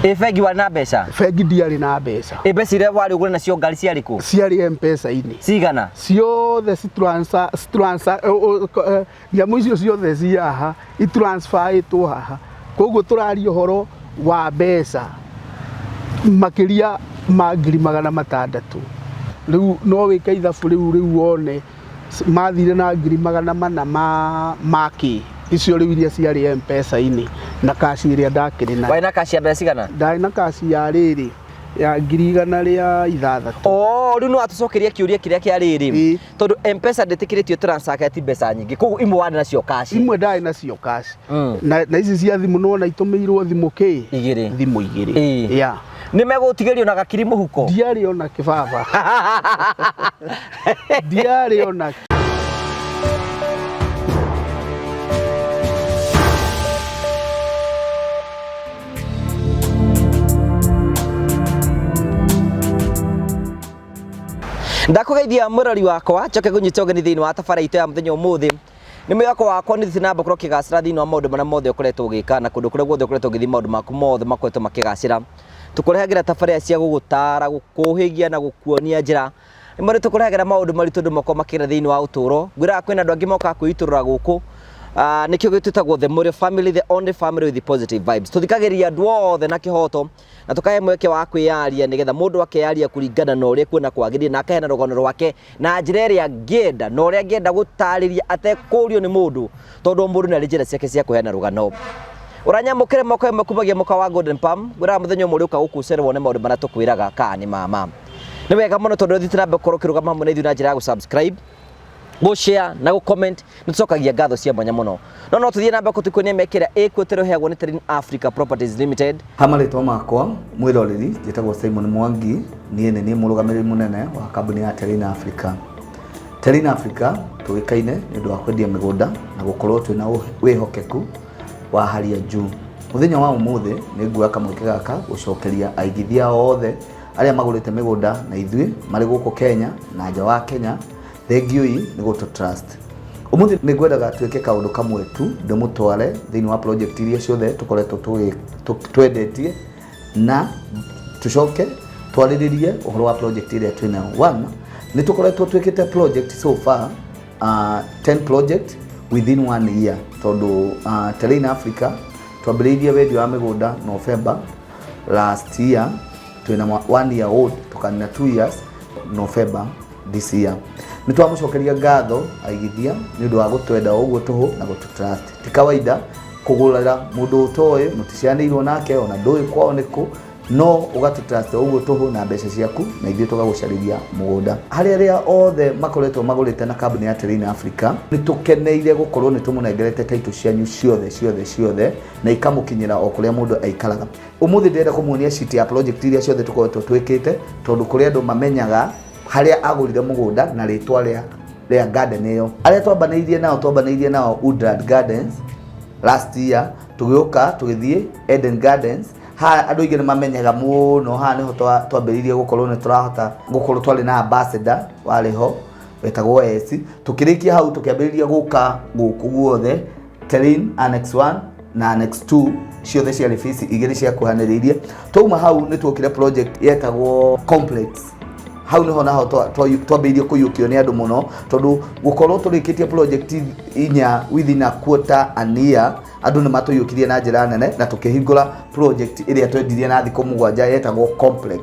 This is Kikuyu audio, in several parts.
Ĩ bengi warĩ na mbeca? Bengi ndiarĩ na mbeca. Ĩ mbeca iria warĩ ũgũre nacio ngari ciarĩ kũ? Ciarĩ mpesa-inĩ. Cigana? Ciothe nyamũ icio ciothe ci haha itransferĩtwo haha, koguo tũraria ũhoro wa mbeca makĩria ma 600,000. Rĩu no wĩke ithabu rĩu rĩu wone mathire na 400,000 ma kĩ icio rĩu iria ciarĩ mpesa-inĩ na cash ĩrĩa ndakĩrĩ nayo. Warĩ na cash ya mbeca cigana? Ndarĩ na cash ya rĩrĩ ya 106,000. Oh, rĩu no atũcokeria kĩũria kĩrĩa kĩa rĩrĩ. Ĩĩ. Tondũ Mpesa ndĩtĩkĩrĩtio transact mbeca nyingĩ, koguo imwe warĩ nacio cash. Imwe ndarĩ nacio cash. Na ici cia thimũ nĩwona itũmĩirwo thimũ kĩ? Igĩrĩ. Thimũ igĩrĩ. Ĩĩ. Yeah. Nĩ megũtigĩrio na gakiri mũhuko? Ndiarĩ ona kĩbaba. Ndiarĩ ona. Ndakũgeithia mũrori wakwa, njoke ngũnyite ũgeni thĩinĩ wa tabara itũ ya mũthenya ũmũthĩ. Nĩ mwĩhoko wakwa nĩ thiĩte na mbere gũkorwo ũkĩgacĩra thĩinĩ wa maũndũ marĩa mothe ũkoretwo ũgĩka na kũndũ kũrĩa guothe ũkoretwo ũgĩthiĩ maũndũ maku mothe makoretwo makĩgacĩra. Tũkũrehagĩra tabarĩra cia gũgũtara, gũkũhĩgia na gũkuonia njĩra. Rĩmwe nĩ tũkũrehagĩra maũndũ maritũ andũ makoragwo makĩgera thĩinĩ wa ũtũũro. Ngwĩraga kwĩna andũ angĩ mokaga kwĩitũrũra gũkũ. Nĩkĩo gĩtwĩtagwo The Mũrĩo Family, the only family with positive vibes. Tũthikagĩrĩria andũ othe na kĩhoto na tũkahe mweke wa kwĩyaria nĩgetha mũndũ akeyaria kũringana na ũrĩa ekuona kwagĩrĩire na akaheana rũgano rwake na njĩra ĩrĩa angĩenda na ũrĩa angĩenda gũtarĩria atekũrio nĩ mũndũ, tondũ o mũndũ nĩ arĩ njĩra ciake cia kũheana rũgano. Ũranyamũkĩre moko ĩmwe kumagia mũkawa wa Golden Palm, ngwĩraga mũthenya ũmwe ũrĩũka gũkũ ũcere wone maũndũ marĩa tũkwĩraga kana nĩ mama. Nĩ wega mũno tondũ ũthiĩte na mbere gũkorwo ũkĩrũgama hamwe na ithuĩ na njĩra ya gũ-subscribe, gũ-share na gũ-comment, nĩ tũcokagia ngatho cia mwanya mũno. No no tũthiĩ na mbere gũtuĩkania mĩeke ĩrĩa ĩkuo tũrĩa ũheagwo nĩ Terrain Africa Properties Limited. Ha marĩtwa makwa mwĩroreri, njĩtagwo Simon Mwangi, niĩ nĩ niĩ mũrũgamĩrĩri mũnene wa kambuni ya Terrain Africa. Terrain Africa tũĩkaine nĩ ũndũ wa kwendia mĩgũnda na gũkorwo twĩna wĩhokeku wa hali ya juu. Mũthenya wa ũmũthĩ nĩ nguoya kamweke gaka gũcokeria aigithia othe arĩa magũrĩte mĩgũnda na ithuĩ marĩ gũkũ Kenya na nja wa Kenya, thengiũi nĩ gũtũ trust. Ũmũthĩ nĩ ngwendaga twĩke kaũndũ kamwe tu, ndĩmũtware thĩinĩ wa project iria ciothe tũkoretwo twendetie na tũcoke twarĩrĩrie ũhoro wa project ĩrĩa twĩnayo. One, nĩ tũkoretwo twĩkĩte project so far 10 project within 1 year, tondũ Terrain Africa twambĩrĩirie wendia wa mĩgũnda November last year, twĩna 1 year old, tũkanina 2 years November this year. Nĩ twamũcokeria ngatho aigithia nĩ ũndũ wa gũtwenda o ũguo tũhũ na gũtũ trust. Ti kawaida kũgũrĩra mũndũ ũtoĩ, mũticianĩirwo nake, ona ndũĩ kwao nĩ kũ, no ũgatũ trust o ũguo tũhũ na mbeca ciaku na ithuĩ tũgagũcarĩria mũgũnda. Harĩ arĩa othe makoretwo magũrĩte na kambuni ya Terrain Africa, nĩ tũkeneire gũkorwo nĩ tũmũnengerete title cianyu ciothe ciothe ciothe na ikamũkinyĩra o kũrĩa mũndũ aikaraga. Ũmũthĩ ndĩrenda kũmuonia sheet ya project iria ciothe tũkoretwo twĩkĩte, tondũ kũrĩ andũ mamenyaga harĩa agũrire mũgũnda na rĩtwa rĩa garden ĩyo. Arĩa twambanĩirie nao, twambanĩirie nao Woodland Gardens last year, tũgĩũka tũgĩthiĩ Eden Gardens. Haha andũ aingĩ nĩ mamenyaga mũno, haha nĩho twambĩrĩirie gũkorwo nĩ tũrahota gũkorwo twarĩ na ambassador warĩ ho wetagwo S. Tũkĩrĩkia hau tũkĩambĩrĩria gũka gũkũ guothe Terrain Annex 1 na Annex 2, ciothe ciarĩ bici igĩrĩ ciakuhanĩrĩirie. Twauma hau nĩ tuokire project yetagwo Complex. Hau niho naho twambĩrĩirie kũiyũkio nĩ andũ mũno, tondũ gũkorwo tũrĩkĩtie project inya within a quarter an year, andũ nĩ matũiyũkirie na njĩra nene, na tũkĩhingũra project ĩrĩa twendirie na thikũ 7 yetagwo Complex.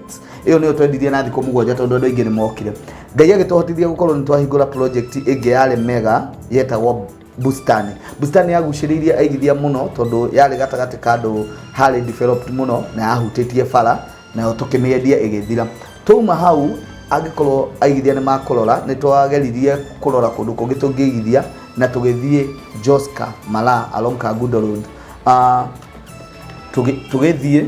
Ĩyo nĩyo twendirie na thikũ 7 tondũ andũ aingĩ nĩ mokire. Ngai agĩtũhotithia gũkorwo nĩ twahingũra project ĩngĩ yarĩ mega yetagwo Bustani. Bustani yagucĩrĩirie aigithia mũno tondũ yarĩ gatagatĩ ka andũ harĩ developed mũno na yahutĩtie bara, nayo tũkĩmĩendia ĩgĩthira. Twauma hau, angĩkorwo aigithia nĩ makũrora, nĩ twageririe kũrora kũndũ kũngĩ tũngĩigithia na tũgĩthiĩ Joska Mara along Kangundo Road. Tũgĩthiĩ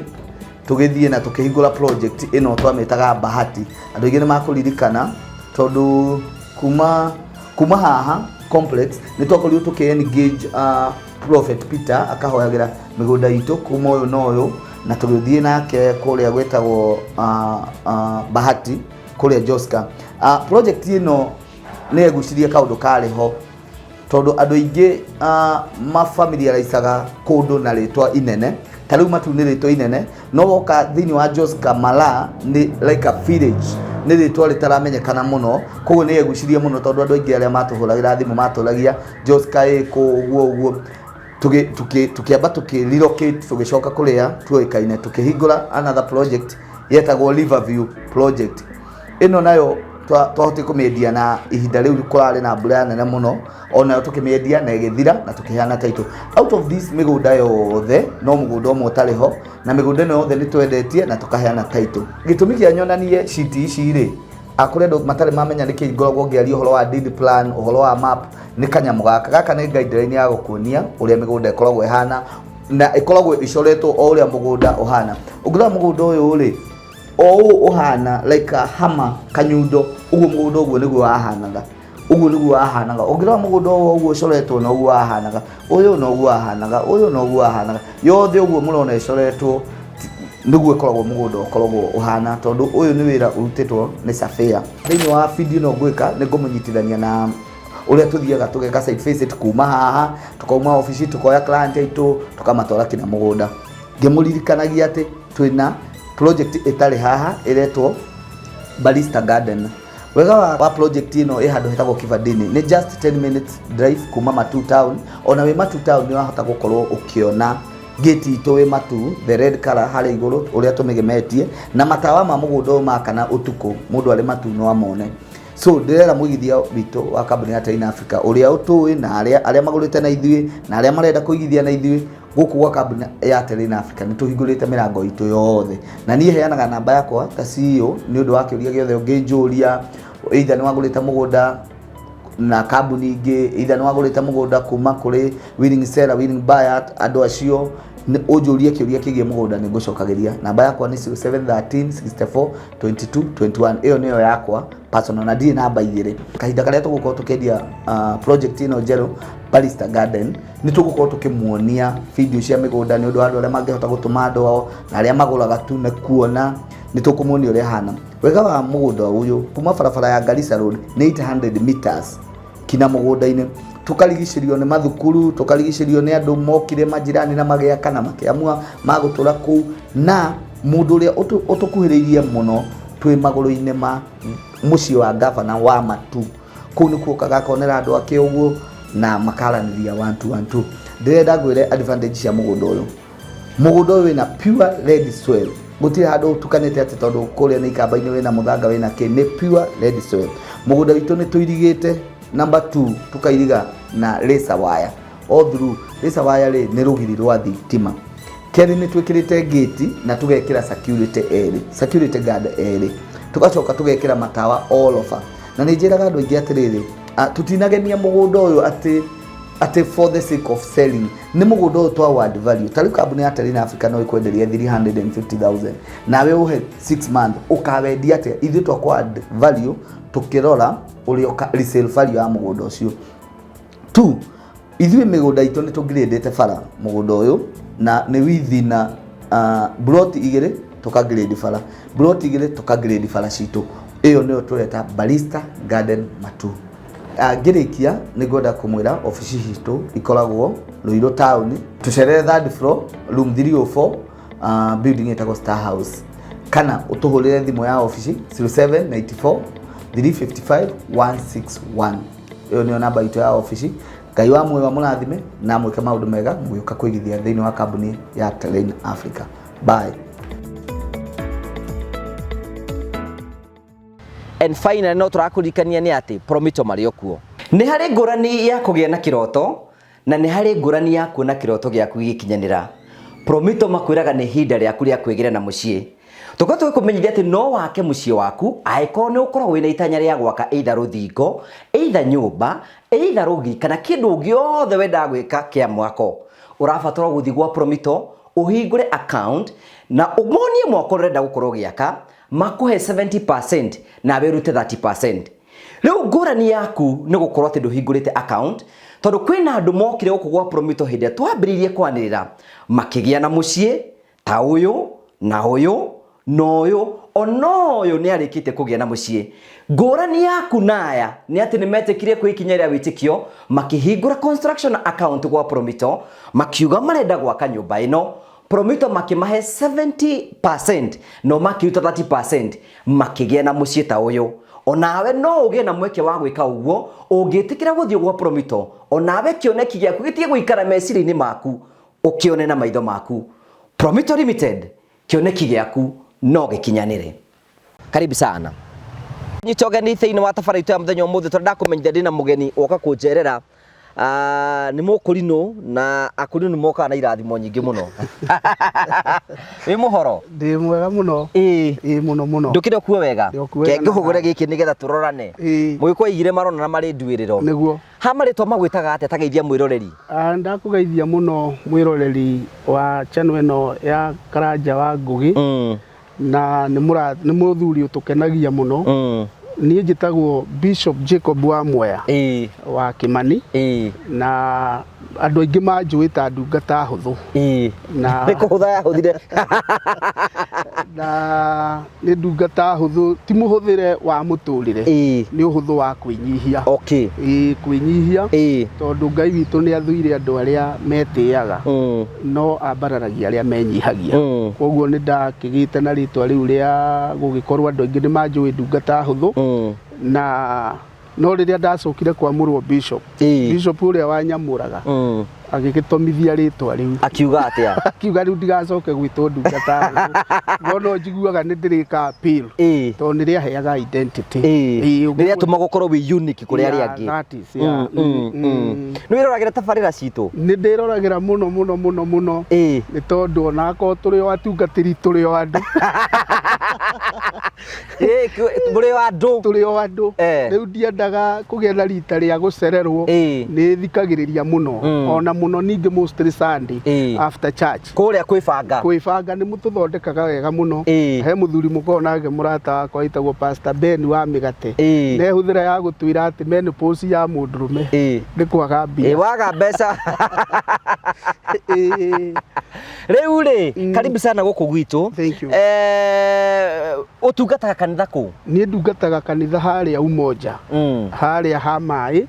na tũkĩhingũra project ĩno twamĩtaga Bahati. Andũ aingĩ nĩ makũririkana tondũ kuma haha complex nĩ twakorirwo tũkĩ engage Prophet Peter akahoyagĩra mĩgũnda itũ kuma ũyũ na ũyũ, na tũgĩthiĩ nake kũrĩa gwĩtagwo Bahati kũrĩa Joska. Project ĩno nĩ yegucirie kaũndũ karĩ ho. Tondũ andũ aingĩ mafamiliaricaga kũndũ na rĩtwa inene, ta rĩu Matu nĩ rĩtwa inene, no woka thĩinĩ wa Joska Mala nĩ like a village, nĩ rĩtwa rĩtaramenyekana mũno. Koguo nĩ yegucirie mũno tondũ andũ aingĩ arĩa matũhũragĩra thimũ matũragia Joska ĩkũ ũguo ũguo. Tũkĩamba tũkĩ relocate, tũgĩcoka kũrĩa tuoĩkaine, tũkĩhingũra another project yetagwo Riverview project. Ĩno nayo twahotire kũmĩendia na ihinda rĩu kũrarĩ na mbura nene mũno, onayo tũkĩmĩendia na ĩgĩthira na tũkĩheana title. Out of this mĩgũnda yothe, no mũgũnda ũmwe ũtarĩ ho, na mĩgũnda ĩno yothe nĩ twendetie na tũkaheana title. Gĩtũmi kĩa nyonanie sheet ici rĩ, akũrĩ andũ matarĩ mamenya nĩkĩ ngoragwo ngĩaria ũhoro wa deed plan, ũhoro wa map, nĩ kanyamũ gaka. Gaka nĩ guideline ya gũkuonia ũrĩa mĩgũnda ĩkoragwo ĩhana, na ĩkoragwo ĩcoretwo o ũrĩa mũgũnda ũhana. Ũngĩrora mũgũnda ũyũ rĩ, o ũũ ũhana like a hammer, kanyundo ũguo, mũgũnda ũguo nĩguo wahanaga, ũguo nĩguo wahanaga. Ũngĩrora mũgũnda ũyũ ũguo ũcoretwo, noguo wahanaga, ũyũ noguo wahanaga, ũyũ noguo wahanaga, yothe ũguo mũrona ĩcoretwo nĩguo ĩkoragwo mũgũnda ũkoragwo ũhana, tondũ ũyũ nĩ wĩra ũrutĩtwo nĩ surveyor. Thĩinĩ wa video ĩno ngwĩka nĩ ngũmũnyitithania na ũrĩa tũthiaga tũgeka site visit, kuma haha tũkauma obici, tũkoya client aitũ, tũkamatwara kinya mũgũnda, ngĩmũririkanagia atĩ twĩna project ĩtarĩ haha ĩretwo Barista Garden. Wega wa project ĩno, ĩ handũ hetagwo Kivandini, nĩ just 10 minutes drive kuma Matu town. Ona wĩ Matu town nĩ wahota gũkorwo ũkĩona gate itũ wĩ Matu, the red color harĩa igũrũ ũrĩa tũmĩgemetie, na matawa ma mũgũnda ũyũ makana ũtukũ, mũndũ arĩ Matu no amone. So ndĩrera mũigithia witũ wa kambuni ya Terrain Africa ũrĩa ũtũĩ na arĩa magũrĩte na ithuĩ na arĩa marenda kũigithia na ithuĩ gũkũ gwa kambuni ya Terrain Africa, nĩ tũhingũrĩte mĩrango itũ yothe, na niĩ heanaga namba yakwa ta CEO nĩ ũndũ wa kĩũria gĩothe ũngĩnjũria, either nĩ wagũrĩte mũgũnda na kambuni ingĩ, either nĩ wagũrĩte mũgũnda kuma kũrĩ willing seller, willing buyer, andũ acio ũnjũrie kĩũria kĩgiĩ mũgũnda, nĩ ngũcokagĩria. Namba yakwa nĩ 0713 64 22 21. Ĩyo nĩyo yakwa personal na ndirĩ namba igĩrĩ. Kahinda karĩa tũgũkorwo tũkĩendia project ĩno njerũ, Barista Garden, nĩ tũgũkorwo tũkĩmuonia video cia mĩgũnda nĩ ũndũ wa andũ arĩa mangĩhota gũtũma andũ ao na arĩa magũraga tu na kuona, nĩ tũkũmuonia ũrĩa hana. Wega wa mũgũnda ũyũ, kuma barabara ya Garissa Road nĩ 800 meters kinya mũgũnda-inĩ. Tũkarigicĩrio nĩ mathukuru, tũkarigicĩrio nĩ andũ mokire majirani na magĩaka na makĩamua magũtũra kũu, na mũndũ ũrĩa ũtũkuhĩrĩirie mũno, twĩ magũrũ-inĩ ma mũciĩ wa gavana wa Matu. Kũu nĩkuo okaga akonera andũ ake ũguo na makaranĩria one two one two. Ndĩrenda ngwĩre advantage cia mũgũnda ũyũ. Mũgũnda ũyũ wĩna pure red soil, gũtirĩ handũ ũtukanĩte atĩ tondũ kũrĩa nĩ ikamba-inĩ wĩna mũthanga wĩna kĩ, nĩ pure red soil. Mũgũnda witũ nĩ tũirigĩte, number 2, tũkairiga na laser wire all through. Laser wire rĩ, nĩ rũgiri rwa thitima. Kerĩ, nĩ twĩkĩrĩte gate na tũgekĩra security erĩ, security guard erĩ, tũgacoka tũgekĩra matawa all over. Na nĩ njĩraga andũ aingĩ atĩrĩrĩ, tũtinagenia mũgũnda ũyũ atĩ for the sake of selling. Nĩ mũgũnda ũyũ twa add value. Ta rĩu kambuni ya Terrain Africa no ĩkwenderia 350,000 nawe ũhe 6 month, ũkawendia atĩa? Ithuĩ twakwa add value tũkĩrora ũrĩa resale value ya mũgũnda ũcio. Two, ithuĩ mĩgũnda itũ nĩ tũngirĩndĩte bara. Mũgũnda ũyũ na nĩ withi na plot igĩrĩ, tũkagrade bara, plot igĩrĩ, tũkagrade bara citũ. Ĩyo nĩyo tũreta Barista Garden Matu. Ngĩrĩkia, nĩ ngwenda kũmwĩra obici citũ ikoragwo Ruiru town, tũcerere third floor, room 304, building ĩtagwo Star House, kana ũtũhũrĩre thimũ ya obici 0794 355 161. Ĩyo nĩyo namba itũ ya obici. Ngai wa muoyo amũrathime na amwĩke maũndũ mega mũgĩũka kũigithia thĩinĩ wa kambuni ya Terrain Africa. Bye. And finally, no tũrakũririkania nĩ atĩ Promito marĩ o kuo. Nĩ harĩ ngũrani ya kũgĩa na kĩroto na nĩ harĩ ngũrani ya kuona kĩroto gĩaku gĩgĩkinyanĩra. Promito makwĩraga nĩ ihinda rĩaku rĩa kwĩgĩra na mũciĩ. Tũkorwo tũgĩkũmenyithia atĩ no wake mũciĩ waku angĩkorwo nĩ ũkoragwo wĩna itanya rĩa gwaka, either rũthingo, either nyũmba, either rũgiri, kana kĩndũ gĩothe wendaga gwĩka kĩa mwako. Ũrabatara gũthiĩ gwa Promito ũhingũre account na ũmonie mwako ũrenda gũkorwo ũgĩaka, makũhe 70% nawe ũrute 30%. Rĩu ngũrani yaku nĩ gũkorwo atĩ ndũhingũrĩte account, tondũ kwĩna andũ mokire gũkũ gwa Promito hĩndĩ ĩrĩa twambĩrĩirie kwanĩrĩra, makĩgĩa na mũciĩ ta ũyũ na ũyũ. Na ũyũ ona ũyũ nĩ arĩkĩtie kũgĩa na mũciĩ. Ngũrani yaku na aya nĩ atĩ nĩ metĩkirie kwĩ ikinya rĩa wĩtĩkio, makĩhingũra construction account gwa Promito, makiuga marenda gwaka nyũmba ĩno. Promito makĩmahe 70% no makĩruta 30% makĩgĩa na mũciĩ ta ũyũ. Onawe no ũgĩe na mweke wa gwĩka ũguo ũngĩtĩkĩra gũthiĩ gwa Promito, onawe kĩoneki gĩaku gĩtige gũikara meciria-inĩ maku, ũkĩone na maitho maku. Promito Limited, kĩoneki gĩaku no gĩkinyanĩre. Karibu sana. Nyita ũgeni thĩinĩ wa tabara itũ ya mũthenya ũmũthĩ tondũ ndakũmenyithia ndĩna mũgeni woka kũnjerera. Ah, nĩ mũkũrinũ na akũrinũ nĩ mokaga na irathimo nyingĩ mũno. Wĩ mũhoro? Ndĩ mwega mũno. Ĩĩ. Ĩĩ mũno mũno. Ndũkĩre kuo wega? Ndĩ o kuo wega Ke ngũhũgũre na gĩkĩ nĩgetha tũrorane. Ĩĩ. Mũgĩkũyũ aigire maronana marĩ nduĩrĩro. Nĩguo. Ha marĩtwa magwĩtaga atĩa ta geithia mwĩroreri? Ah, ndakũgeithia mũno mwĩroreri wa channel ĩno ya Karanja wa Ngũgĩ. Na nĩ mũra nĩ mũthuri ũtũkenagia mũno. Niĩ njĩtagwo Bishop Jacob wa Mwea wa Kĩmani. Na andũ aingĩ manjũĩ ta ndungata hũthũ. Na Nĩ kũhũtha yahũthire. Na nĩ ndungata hũthũ, ti mũhũthĩre wa mũtũrĩre. Nĩ ũhũthũ wa kwĩnyihia. Ĩĩ kwĩnyihia. Tondũ Ngai witũ nĩ athũire andũ arĩa metĩaga. No ambararagia arĩa menyihagia. Koguo nĩ ndakĩgĩte na rĩtwa rĩu rĩa gũgĩkorwo andũ aingĩ nĩ manjũĩ ndungata hũthũ. Na no rĩrĩa ndacokire kwamũrwo bishop, bishop ũrĩa wanyamũraga agĩgĩtomithia rĩtwa rĩu. Akiuga atĩa? Akiuga rĩu ndigacoke gwĩtwo ndungata hũthũ. No no njiguaga nĩ ndĩrĩka appeal. Tondũ nĩ rĩaheaga identity. Nĩ rĩatũmaga ũkorwo wĩ unique kũrĩ arĩa angĩ. That is, yeah. Nĩ wĩroragĩra tabarĩra citũ? Nĩ ndĩroragĩra mũno mũno mũno mũno. Nĩ tondũ ona akorwo tũrĩ o atungatĩri tũrĩ o andũ. Mũrĩ o andũ. Tũrĩ o andũ. Rĩu ndiendaga kũgĩa na rita rĩa gũcererwo. Nĩ thikagĩrĩria mũno. Ona mũno ningĩ mostly Sunday after church. Kũrĩa kwĩbanga. Kwĩbanga nĩ mũtũthondekaga wega mũno. He mũthuri mũkoragwo nake mũrata wakwa wĩtagwo Pastor Ben wa mĩgate. Nehũthĩra ya gũtwĩra atĩ menopause ya mũndũrũme nĩ kwaga mbia. Waga mbeca. Rĩu rĩ, karibu sana gũkũ gwitũ. Thank you. Ũtungataga kanitha kũ? Niĩ ndungataga kanitha harĩa Umoja. Harĩa ha maĩ.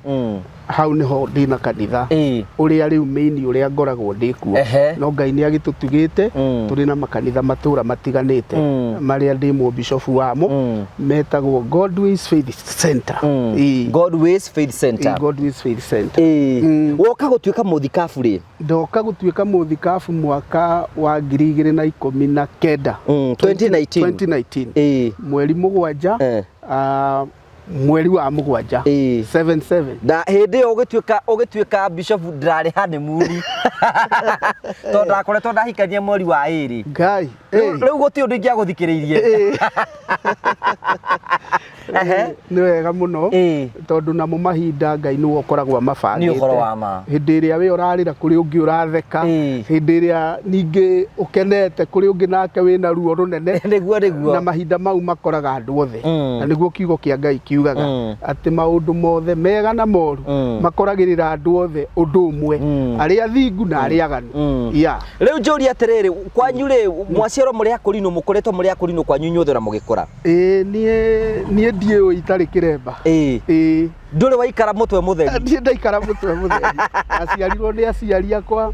Hau nĩho ndĩna kanitha. Ũrĩa rĩu main ũrĩa ngoragwo ndĩ kuo. No Ngai nĩ agĩtũtugĩte, tũrĩ na makanitha matũra matiganĩte marĩa ndĩ mũbishofu wamo. Metagwo Godways Faith Center. Godways Faith Center. Godways Faith Center. Woka gũtuĩka mũthikabu rĩ? Ndoka gũtuĩka mũthikabu mwaka wa 2019. 2019. 2019. Mweri 7, mweri wa 7. 7-7. Na hĩndĩ ĩyo ũgĩtuĩka bishop ndĩrarĩ honeymoon. Tondũ ndakoretwo ndahikania mweri wa 2. Ngai. Rĩu gũtirĩ ũndũ ingĩagũthikĩrĩirie. Nĩ wega mũno. Tondũ namo mahinda Ngai nĩwe ũkoragwo amabangĩte. Nĩ ũhoro wa ma. Hĩndĩ ĩrĩa we ũrarĩra kũrĩ ũngĩ ũratheka. Hĩndĩ ĩrĩa ningĩ ũkenete kũrĩ ũngĩ nake wĩna ruo rũnene. Nĩguo, nĩguo. Na mahinda mau makoraga andũ othe. Na nĩguo kiugo kĩa Ngai kiugaga. Atĩ maũndũ mothe mega na moru makoragĩrĩra andũ othe ũndũ ũmwe. Arĩa athingu na arĩa aganu. Rĩu njũrie atĩrĩrĩ, kwanyu rĩ, mwaciarwo mũrĩ akũrinũ, mũkũrĩtwo mũrĩ akũrinũ kwanyu inyuothe na mũgĩkũra? Ĩĩ, niĩ ndiĩũĩ itarĩ kĩremba. Ĩĩ. Ndũrĩ waikara mũtwe mũtheri? Niĩ ndaikara mũtwe mũtheri. Ndaciarirwo nĩ aciari akwa,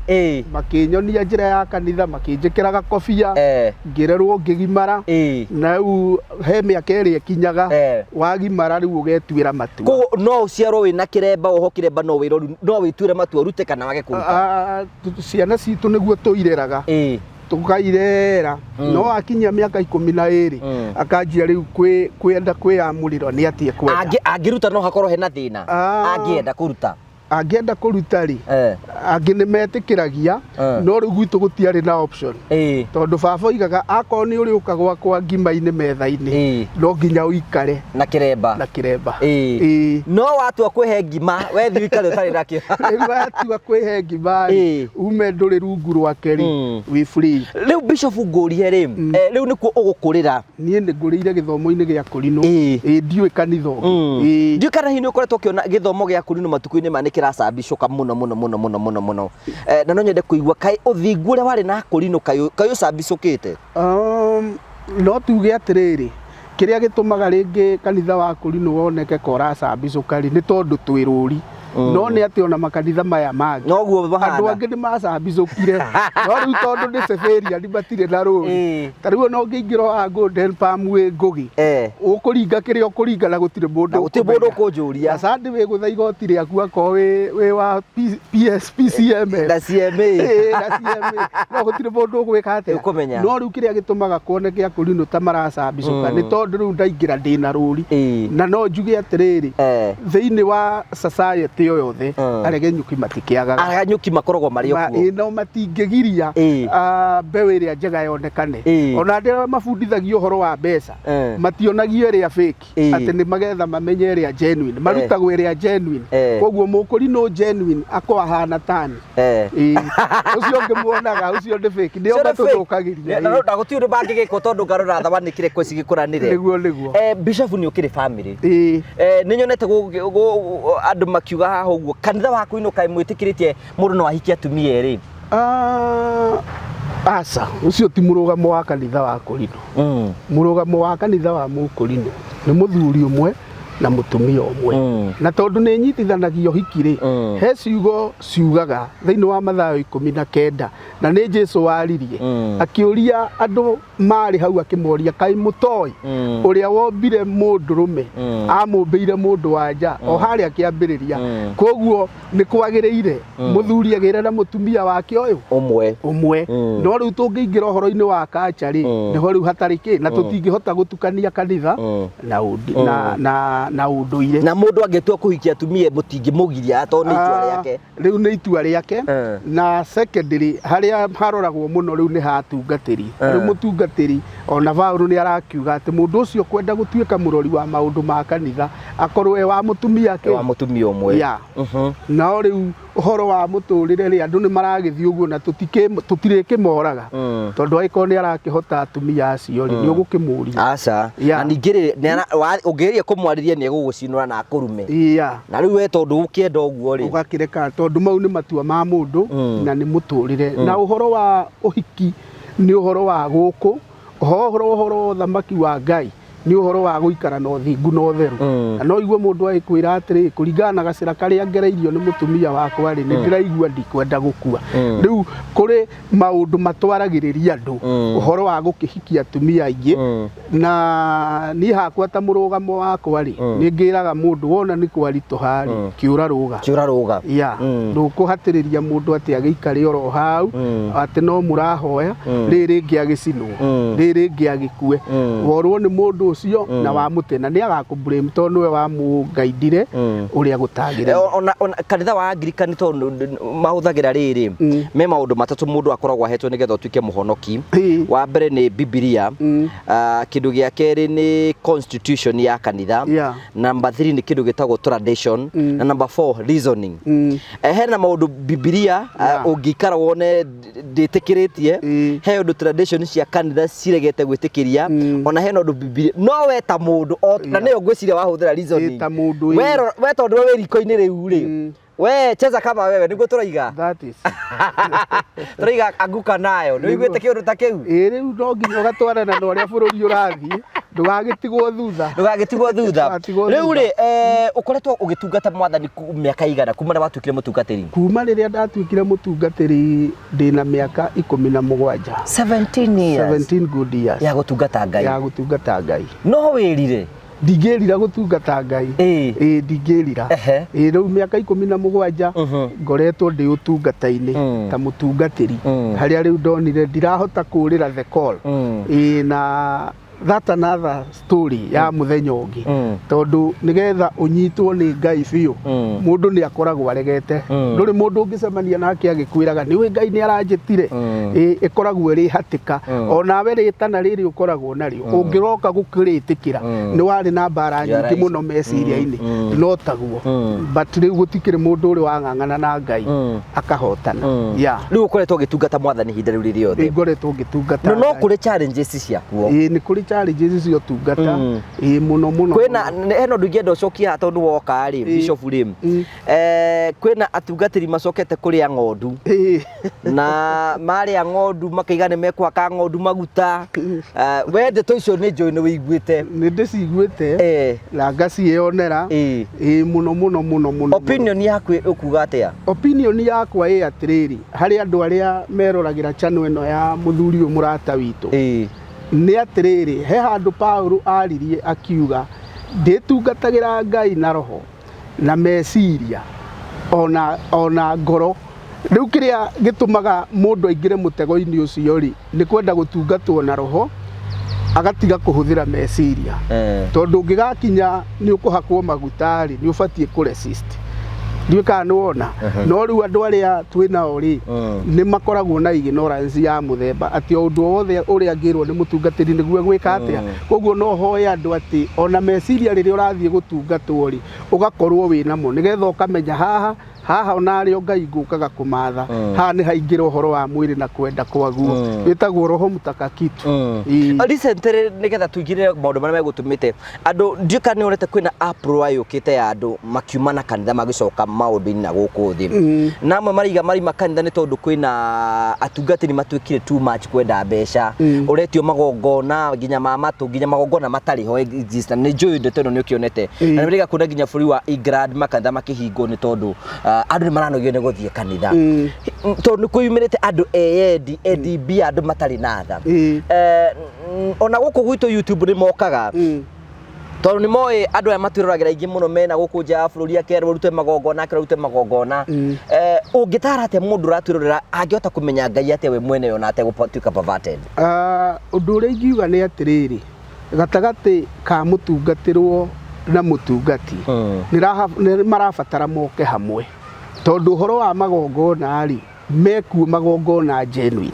makĩnyonia njĩra ya kanitha, makĩnjĩkĩra gakobia, ngĩrerwo ngĩgimara. Na rĩu he mĩaka ĩrĩa ĩkinyaga, wagimara rĩu ũgetuĩra matua. Koguo no ũciarwo wĩna kĩremba, wohwo kĩremba no wĩrwo rĩu, no wĩtuĩre matua ũrute kana wage kũruta? Ciana citũ nĩguo tũireraga. Tũkairera. No akinyia mĩaka 12, akanjia rĩu kwenda kwĩyamũrĩra nĩ atĩ ekwenda. Angĩruta no hakorwo hena thĩna. Angĩenda kũruta. Angĩenda kũruta rĩ, angĩ nĩ metĩkĩragia, no rĩu gwitũ gũtiarĩ na option. Tondũ baba oigaga akorwo nĩ ũrĩũka gwakwa ngima-inĩ metha-inĩ, no nginya ũikare na kĩremba. Na kĩremba. No watua kwĩhe ngima, we thiĩ ũikare ũtarĩ nakĩo. Rĩu watua kwĩhe ngima rĩ, ume ndũrĩ rungu rwake rĩ, wĩ free. Rĩu Bishop ngũrie rĩ, rĩu nĩkuo ũgũkũrĩra? Niĩ nĩ ngũrĩire gĩthomo-inĩ gĩa Kũrinũ. Ĩĩ, ndiũĩ kanitha ũngĩ. Ndiũĩ kana hihi nĩ ũkoretwo ũkĩona gĩthomo gĩa Kũrinũ matukũ-inĩ maya nĩ kĩracambicũka mũno mũno mũno mũno mũno mũno. Na no nyende kũigua kaĩ ũthingu ũrĩa warĩ na Kũrinũ kaĩ ũcambicũkĩte? No tuge atĩrĩrĩ, kĩrĩa gĩtũmaga rĩngĩ kanitha wa Kũrinũ woneke ka ũracambicũka rĩ, nĩ tondũ twĩ rũri. No nĩ atĩ ona makanitha maya mangĩ Noguo andũ mahana. angĩ nĩ macambicũkire, no rĩu tondũ nĩ civilian matirĩ na rũri. Ta rĩu ona ũngĩingĩra wa Golden Palm wĩ Ngũgĩ, ũkũringa kĩrĩa ũkũringa na gũtirĩ mũndũ Na gũtirĩ mũndũ ũkũmenya. ũkũnjũria. Na Sunday wĩgũtha igoti rĩaku akorwo wĩ wa PS, PCMF. Na CMA. Ĩĩ, na CMA. No gũtirĩ mũndũ ũgwĩka atĩa? Ũkũmenya. No rĩu kĩrĩa gĩtũmaga kuoneke akũrinũ ta maracambicũka nĩ tondũ rĩu ndaingĩra ndĩna rũri. Na no njuge atĩrĩrĩ, thĩinĩ wa society o yothe aregenyũki matikĩagaga. Aregenyũki makoragwo marĩ o kuo. Ĩĩ, no matingĩgiria mbeũ ĩrĩa njega yonekane. Ona arĩa mabundithagio ũhoro wa mbeca mationagio ĩrĩa fake, atĩ nĩ magetha mamenye ĩrĩa genuine, marutagwo ĩrĩa genuine. Koguo mũkũrinũ genuine akorwo ahana tani. Ĩĩ. Ũcio ũngĩ muonaga ũcio nĩ fake, nĩo Ũcio nĩ fake. matũthũkagĩria. Na gũtirĩ ũndũ mangĩgĩkwo tondũ ngano na thamani kĩreko cigĩkũranĩre. Nĩguo, nĩguo. Bishop nĩ ũkĩrĩ family. Ĩĩ. Nĩ nyonete andũ makiuga haha ũguo kanitha waku inũ kaĩ mwĩtĩkĩrĩtie mũndũ no ahikie atumia erĩ? Aca, ũcio ti mũrũgamo wa kanitha wa Kũrinũ. Mũrũgamo wa kanitha wa Mũkũrinũ nĩ mũthuri ũmwe na mũtumia ũmwe. Na tondũ nĩ nyitithanagia ũhiki rĩ, he ciugo ciugaga thĩinĩ wa Mathayo 19, na nĩ Jesu waririe, akĩũria andũ marĩ hau akĩmoria, kaĩ mũtoĩ ũrĩa wombire mũndũrũme amũmbĩire mũndũ wa nja o harĩa kĩambĩrĩria. Koguo nĩ kwagĩrĩire mũthuri agĩre na mũtumia wake ũyũ ũmwe. Ũmwe. No rĩu tũngĩingĩra ũhoro-inĩ wa kacha rĩ, nĩho rĩu hatarĩ kĩ na tũtingĩhota gũtukania kanitha na ũndũire. Na mũndũ angĩtua kũhikia atumia mũtingĩmũgiria tondũ nĩ itua rĩake. Rĩu nĩ itua rĩake. Na secondary harĩa haroragwo mũno rĩu nĩ hatungatĩri. Rĩu mũtungatĩri ona Paũlũ nĩ arakiuga atĩ mũndũ ũcio kwenda gũtuĩka mũrori wa maũndũ ma kanitha akorwo e wa mũtumia kĩ? Wa mũtumia ũmwe. Yeah. Nao rĩu ũhoro wa mũtũrĩre rĩ, andũ nĩ maragĩthiĩ ũguo na tũtirĩkĩmoraga, tondũ angĩkorwo nĩ arakĩhota atumia acio rĩ, nĩ ũgũkĩmũria? Aca. Na ningĩ rĩ, ũngĩgeria kũmwarĩria nĩ egũgũcinũra na akũrume. Na rĩu we tondũ ũkĩenda ũguo rĩ, ũgakĩreka, tondũ mau nĩ matua ma mũndũ na nĩ mũtũrĩre. Na ũhoro wa ũhiki nĩ ũhoro wa gũkũ, ũhoro wa ũthamaki wa Ngai nĩ ũhoro wa gũikara na ũthingu na ũtheru. Na no igue mũndũ agĩkwĩra atĩrĩ, kũringana na gacĩra karĩa ngereirio nĩ mũtumia wakwa rĩ, nĩ ndĩraigua ndikwenda gũkua. Rĩu kũrĩ maũndũ matwaragĩrĩria andũ ũhoro wa gũkĩhikia atumia aingĩ. Na niĩ hakwa ta mũrũgamo wakwa rĩ, nĩ ngĩraga mũndũ wona nĩ kwaritũha rĩ, kĩũra rũga. Kĩũra rũga. Ya, ndũkũhatĩrĩria mũndũ atĩ agĩikare oro hau, atĩ no mũrahoya rĩrĩ rĩngĩ agĩcinwo, rĩrĩ rĩngĩ agĩkue, worwo nĩ mũndũ ũcio na wamũte, na nĩ agakũ blame tondũ nĩwe wamũgaindire ũrĩa gũtagĩrĩire. Ona kanitha wa Anglican tondũ mahũthagĩra rĩrĩ, me maũndũ matatũ mũndũ akoragwo ahetwo nĩgetha ũtuĩke mũhonoki. Wa mbere nĩ Bibilia, kĩndũ gĩa kerĩ nĩ constitution ya kanitha, number 3 nĩ kĩndũ gĩtagwo tradition, na number 4 reasoning. Hena maũndũ Bibilia ũngĩikara wone ndĩtĩkĩrĩtie, he ũndũ tradition cia kanitha ciregete gwĩtĩkĩria, ona hena ũndũ Bibilia no we ta mũndũ na nĩyo ngwĩciria wahũthĩra reasoning. Ta mũndũ, ĩĩ. We tondũ we wĩ riko-inĩ rĩu rĩ, we cheza kama wewe nĩguo tũraiga. That is. Tũraiga anguka nayo. Nĩ ũiguĩte kĩũndũ ta kĩu? Ĩĩ, rĩu no nginya ũgatwarana na ũrĩa bũrũri ũrathiĩ, ndũgagĩtigwo thutha. Ndũgagĩtigwo thutha. Ndũgatigwo Rĩu thutha. rĩ, ũkoretwo ũgĩtungata mwathani mĩaka igana kuma rĩrĩa watuĩkire mũtungatĩri? Kuma rĩrĩa ndatuĩkire mũtungatĩri ndĩna mĩaka 17. 17 years. 17 good years. Ya gũtungata Ngai. Ya gũtungata Ngai. No wĩrire? Ndingĩrira gũtungata Ngai. Ĩĩ, ndingĩrira. Ĩĩ, rĩu mĩaka 17 ngoretwo ndĩ ũtungata-inĩ ta mũtungatĩri, harĩa rĩu ndonire ndirahota kũrĩra the call. Ĩĩ, na that another story ya mũthenya ũngĩ, tondũ nĩgetha ũnyitwo nĩ Ngai biũ, mũndũ nĩ akoragwo aregete. Ndũrĩ mũndũ ũngĩcemania nake agĩkwĩraga nĩũĩ Ngai nĩ aranjĩtire. Ĩĩ, ĩkoragwo ĩrĩ hatĩka. Onawe rĩtana rĩrĩ ũkoragwo narĩo, ũngĩroka gũkĩrĩtĩkĩra, nĩ warĩ na mbara You are nyingĩ right. mũno meciria-inĩ, no taguo. But rĩu gũtikĩrĩ mũndũ ũrĩ wang'ang'ana na Ngai akahotana. Yeah. Rĩu ũkoretwo ũgĩtungata mwathani ihinda rĩu rĩothe? Ngoretwo ngĩtungata No Ngai. kũrĩ challenges ciakuo? Ĩĩ, nĩ kũrĩ challenges cia ũtungata. Ĩĩ, mũno mũno. Kwĩna Mũno. Hena ũndũ ingĩenda ũcokie haha tondũ woka rĩ, bishop rĩ, kwĩna atungatĩri macokete kũrĩa ng'ondu na marĩa ng'ondu makaiga nĩ mekũhaka ng'ondu maguta. We ndeto icio nĩ njũĩ nĩ wĩiguĩte. Nĩ ndĩciguĩte na ngaciĩyonera. Ĩĩ, mũno mũno mũno mũno. Opinion yaku ũkuga atĩa? Opinion yakwa ĩ atĩrĩrĩ, harĩ andũ arĩa meroragĩra channel ĩno ya mũthuri ũyũ mũrata witũ, nĩ atĩrĩrĩ, he handũ Paulo aririe akiuga, ndĩtungatagĩra Ngai na roho na meciria ona ngoro. Rĩu kĩrĩa gĩtũmaga mũndũ aingĩre mũtego-inĩ ũcio rĩ, nĩ kwenda gũtungatwo na roho agatiga kũhũthĩra meciria. Tondũ ũngĩgakinya nĩ ũkũhakwo maguta rĩ, nĩ ũbatiĩ kũ resist. Ndiũĩ kana nĩ wona. No rĩu andũ arĩa twĩ nao rĩ, nĩ makoragwo na ignorance ya mũthemba atĩ o ũndũ o wothe ũrĩa angĩrwo nĩ mũtungatĩri nĩguo egwĩka atĩa. Koguo no hoe andũ atĩ ona meciria rĩrĩa ũrathiĩ gũtungatwo rĩ, ũgakorwo wĩ namo nĩgetha ũkamenya haha haha ona arĩa Ngai ngũkaga kũmatha, haha nĩ haingĩra ũhoro wa mwĩrĩ na kwenda kwaguo. Wĩtagwo roho mtakakitu. Ĩĩ. Recently, nĩgetha tũingĩrĩre maũndũ marĩa megũtũmĩte andũ, ndiũĩ kana nĩ wonete kwĩna uproar yũkĩte ya andũ makiuma na kanitha magĩcoka maũndũ-inĩ na gũkũ thĩ, na amwe maraiga marima kanitha nĩ tondũ kwĩna atungatĩri matuĩkire too much kwenda mbeca. Ũretio magongona nginya ma matũ, nginya magongona matarĩ ho exist, na nĩ njũĩ ndeto ĩno nĩ ũkĩonete. Na nĩ maraiga kuona nginya bũrũri wa England makanitha makĩhingwo nĩ tondũ andũ nĩ maranogio nĩ gũthiĩ kanitha, tondũ nĩ kwĩyumĩrĩte andũ eyendi, endi mbia, andũ matarĩ na tha. Ona gũkũ gwitũ YouTube nĩ mokaga, tondũ nĩ moĩ andũ aya matwĩroragĩra aingĩ mũno mena gũkũ nja ya bũrũri, akerwo rute magongona, akerwo rute magongona. Ũngĩtara atĩa mũndũ ũratwĩrorera angĩhota kũmenya Ngai atĩa we mwene ona ategũtuĩka perverted? Ũndũ ũrĩa ingiuga nĩ atĩrĩrĩ, gatagatĩ ka mũtungatĩrwo na mũtungati nĩ marabatara moke hamwe, tondũ ũhoro wa magongona rĩ, mekuo magongona genuine,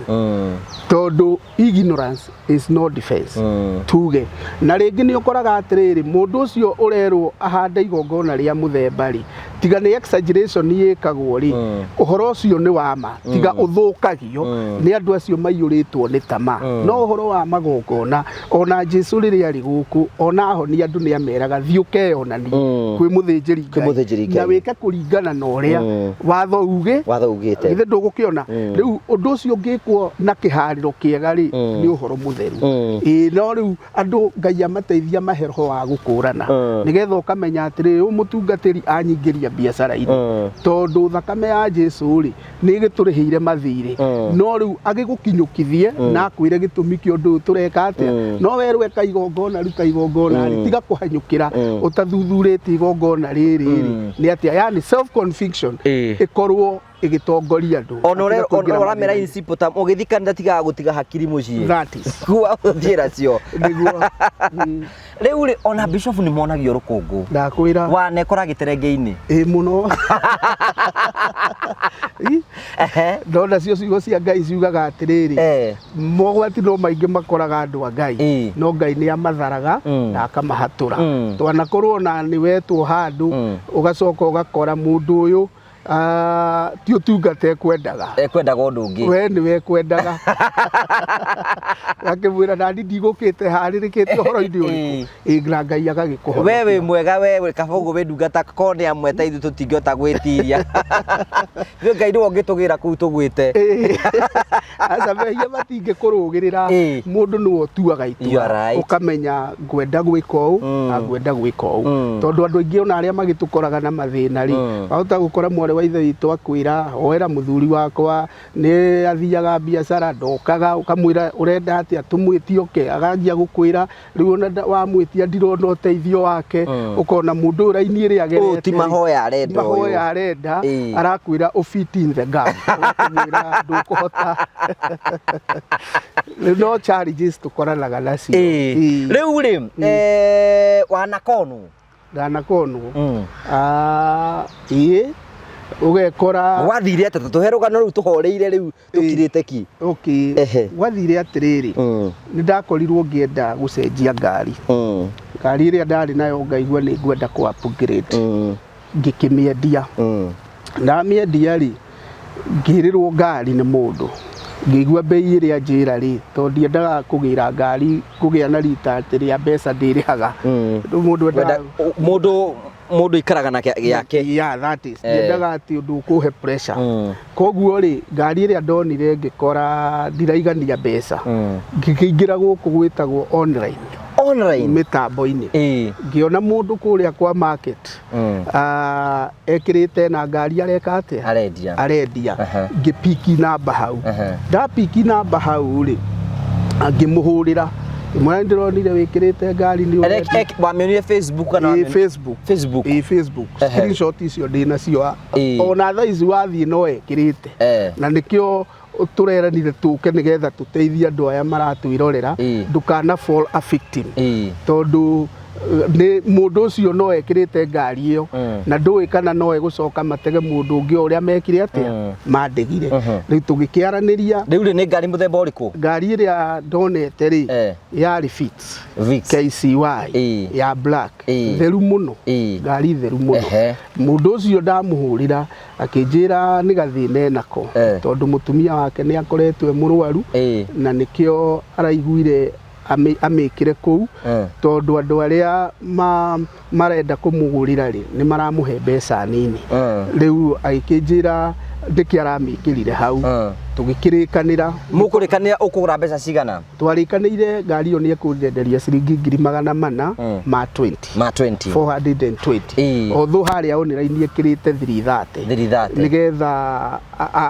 tondũ ignorance is no defense. Tuge na rĩngĩ nĩ ũkoraga atĩrĩrĩ, mũndũ ũcio ũrerwo ahande igongona rĩa mũthemba rĩ, tiga nĩ exaggeration ĩkagwo rĩ, ũhoro ũcio nĩ wa ma, tiga ũthũkagio nĩ andũ acio maiyũrĩtwo nĩ tama. No ũhoro wa magongona, ona Jesu rĩrĩa arĩ gũkũ, ona ahonia andũ, nĩ ameraga thiĩ ũkeyonanie kwĩ mũthĩnjĩri Kwĩ mũthĩnjĩri Ngai na Ngai. wĩke kũringana na ũrĩa watho uge. Watho ugĩte. Githĩ ndũgũkĩona rĩu ũndũ ũcio ũngĩkwo na kĩharĩro kĩega rĩ, nĩ ũhoro mũtheru. Ĩĩ, no rĩu andũ Ngai amateithia mahe roho wa gũkũrana, nĩgetha ũkamenya atĩrĩrĩ, ũyũ mũtungatĩri anyingĩria biacara-inĩ, tondũ thakame ya Jesu rĩ, nĩ ĩgĩtũrĩhĩire mathirĩ. No rĩu agĩgũkinyũkithie na akwĩre gĩtũmi kĩa ũndũ ũyũ tũreka atĩa. No werwo eka igongona, ruta igongona rĩ, tiga kũhanyũkĩra ũtathuthurĩtie igongona rĩrĩ rĩ nĩ atĩa, yani self conviction ĩkorwo ĩgĩtongoria andũ. Ona Atiga kũingĩra ũramera mathĩna-inĩ. in simple term, ũgĩthiĩ kanitha tigaga gũtiga hakiri mũciĩ. That is. Kuwa ũthiĩ nacio. Nĩguo. Rĩu rĩ, ona bishop nĩ monagio rũkũngũ. Ndakwĩra. Wanekora gĩterenge-inĩ. Ĩ, mũno. Ĩ, no nacio ciugo cia Ngai ciugaga atĩrĩrĩ, mogwati no maingĩ makoraga andũ a Ngai, no Ngai nĩ amatharaga na akamahatũra. Twanakorwo na nĩ wetwo handũ, ũgacoka ũgakora mũndũ ũyũ ti ũtungata ekwendaga. Ekwendaga ũndũ ũngĩ. We nĩwe ekwendaga, akĩmwĩra nani ndigũkĩte harĩrĩkĩte ũhoro-inĩ ũrĩkũ. Ĩ, na Ngai agagĩkũhonokia. We wĩ mwega, we wĩ kaba ũguo wĩ ndungata ko nĩ amwe ta ithuĩ tũtingĩhota gwĩtiria. Ithuĩ Ngai nĩwe ũngĩtũgĩra kũu tũgwĩte. Ĩĩ. Aca, mehia matingĩkũrũgĩrĩra. Mũndũ nĩwe ũtuaga You itua, are right. ũkamenya ngwenda gwĩka ũũ na ngwenda gwĩka ũũ, tondũ andũ aingĩ ona arĩa magĩtũkoraga na mathĩna rĩ, wahota gũkora mwarĩ wa ithe witũ akwĩra, hoera mũthuri wakwa, nĩ athiaga biacara ndokaga. Ũkamwĩra ũrenda atĩa, tũmwĩtie oke? Aganjia gũkwĩra rĩu ona wamwĩtia ndirona ũteithio wake. Ũkona mũndũ ũyũ raini ĩrĩa Ũyũ ti agerete rĩ, mahoya arenda ũyũ. Mahoya arenda. Arakwĩra ũ fit in the gap, ũgakĩmwĩra ndũkũhota. Rĩu no challenges tũkoranaga nacio. Rĩu rĩ, wanakonwo? Ndanakonwo. Ĩĩ, ũgekora. Gwathire atĩa? Tũhe rũgano rũu tũhoreire rĩu tũkirĩte ki. Okay. Gwathire atĩrĩrĩ, nĩ ndakorirwo ngĩenda gũcenjia ngari. Ngari ĩrĩa ndarĩ nayo ngaigua nĩ ngwenda kũ upgrade. Ngĩkĩmĩendia. Ndamĩendia rĩ, ngĩrĩrwo ngari nĩ mũndũ. Ngĩigua mbei ĩrĩa njĩra rĩ, tondũ ndiendaga kũgĩra ngari kũgĩa na rita atĩ rĩa mbeca ndĩrĩhaga. Rĩu mũndũ Wenda endaga mũndũ mũndũ ikaraga na gĩake. Yeah, that is. Eh. Ndiendaga atĩ ũndũ ũkũhe pressure. Koguo rĩ, ngari ĩrĩa ndonire ngĩkora ndiraigania mbeca. Ngĩkĩingĩra gũkũ gwĩtagwo online. Online. Mĩtambo-inĩ. Ĩĩ. Ngĩona mũndũ kũrĩa kwa market. Ekĩrĩte na ngari areka atĩa? Arendia. Arendia. Aha. Ngĩpiki namba hau. Aha. Ndapiki namba hau rĩ, ngĩmũhũrĩra. Ngĩmwĩra nĩndĩronire wĩkĩrĩte ngari nĩ ũrendia. Wamĩonire Facebook kana Ĩĩ, wamĩonire Facebook. Facebook. Ĩĩ, Facebook. Ehe. Screenshot icio ndĩ nacio. Ĩĩ. Ona thaa ici wathiĩ no ekĩrĩte. Eh. Na nĩkĩo tũreranire tũke nĩgetha tũteithie andũ aya maratwĩrorera Ĩĩ. ndũkana fall a victim. Ĩĩ. Tondũ nĩ mũndũ ũcio no ekĩrĩte ngari ĩyo na ndũĩ kana no egũcoka matege mũndũ ũngĩ o ũrĩa mekire atĩa mandĩgire. Rĩu tũgĩkĩaranĩria. Rĩu rĩ nĩ ngari mũthemba ũrĩkũ? Ngari ĩrĩa ndonete rĩ Eh. yarĩ Vitz. Vitz. KCY Ĩĩ. ya black. Ĩĩ. Theru mũno. Ĩĩ. Ngari theru mũno. Ehe. Mũndũ ũcio ndamũhũrĩra akĩnjĩra nĩ gathĩna enako Eh. tondũ mũtumia wake nĩ akoretwo e mũrwaru Ĩĩ. na nĩkĩo araiguire amĩkĩre kũu tondũ andũ arĩa marenda kũmũgũrĩra rĩ nĩ maramũhe mbeca nini. Rĩu agĩkĩnjĩra nĩkĩ aramĩkĩrire hau. Tũgĩkĩrĩkanĩra. Mũkũrĩkanĩra ũkũgũra mbeca cigana? Twarĩkanĩire ngari ĩyo nĩ ekũnjenderia ciringi 420,000 ma 20. Ma 20. 420. Ĩĩ. Although harĩa online ĩkĩrĩte 330. 330. Nĩgetha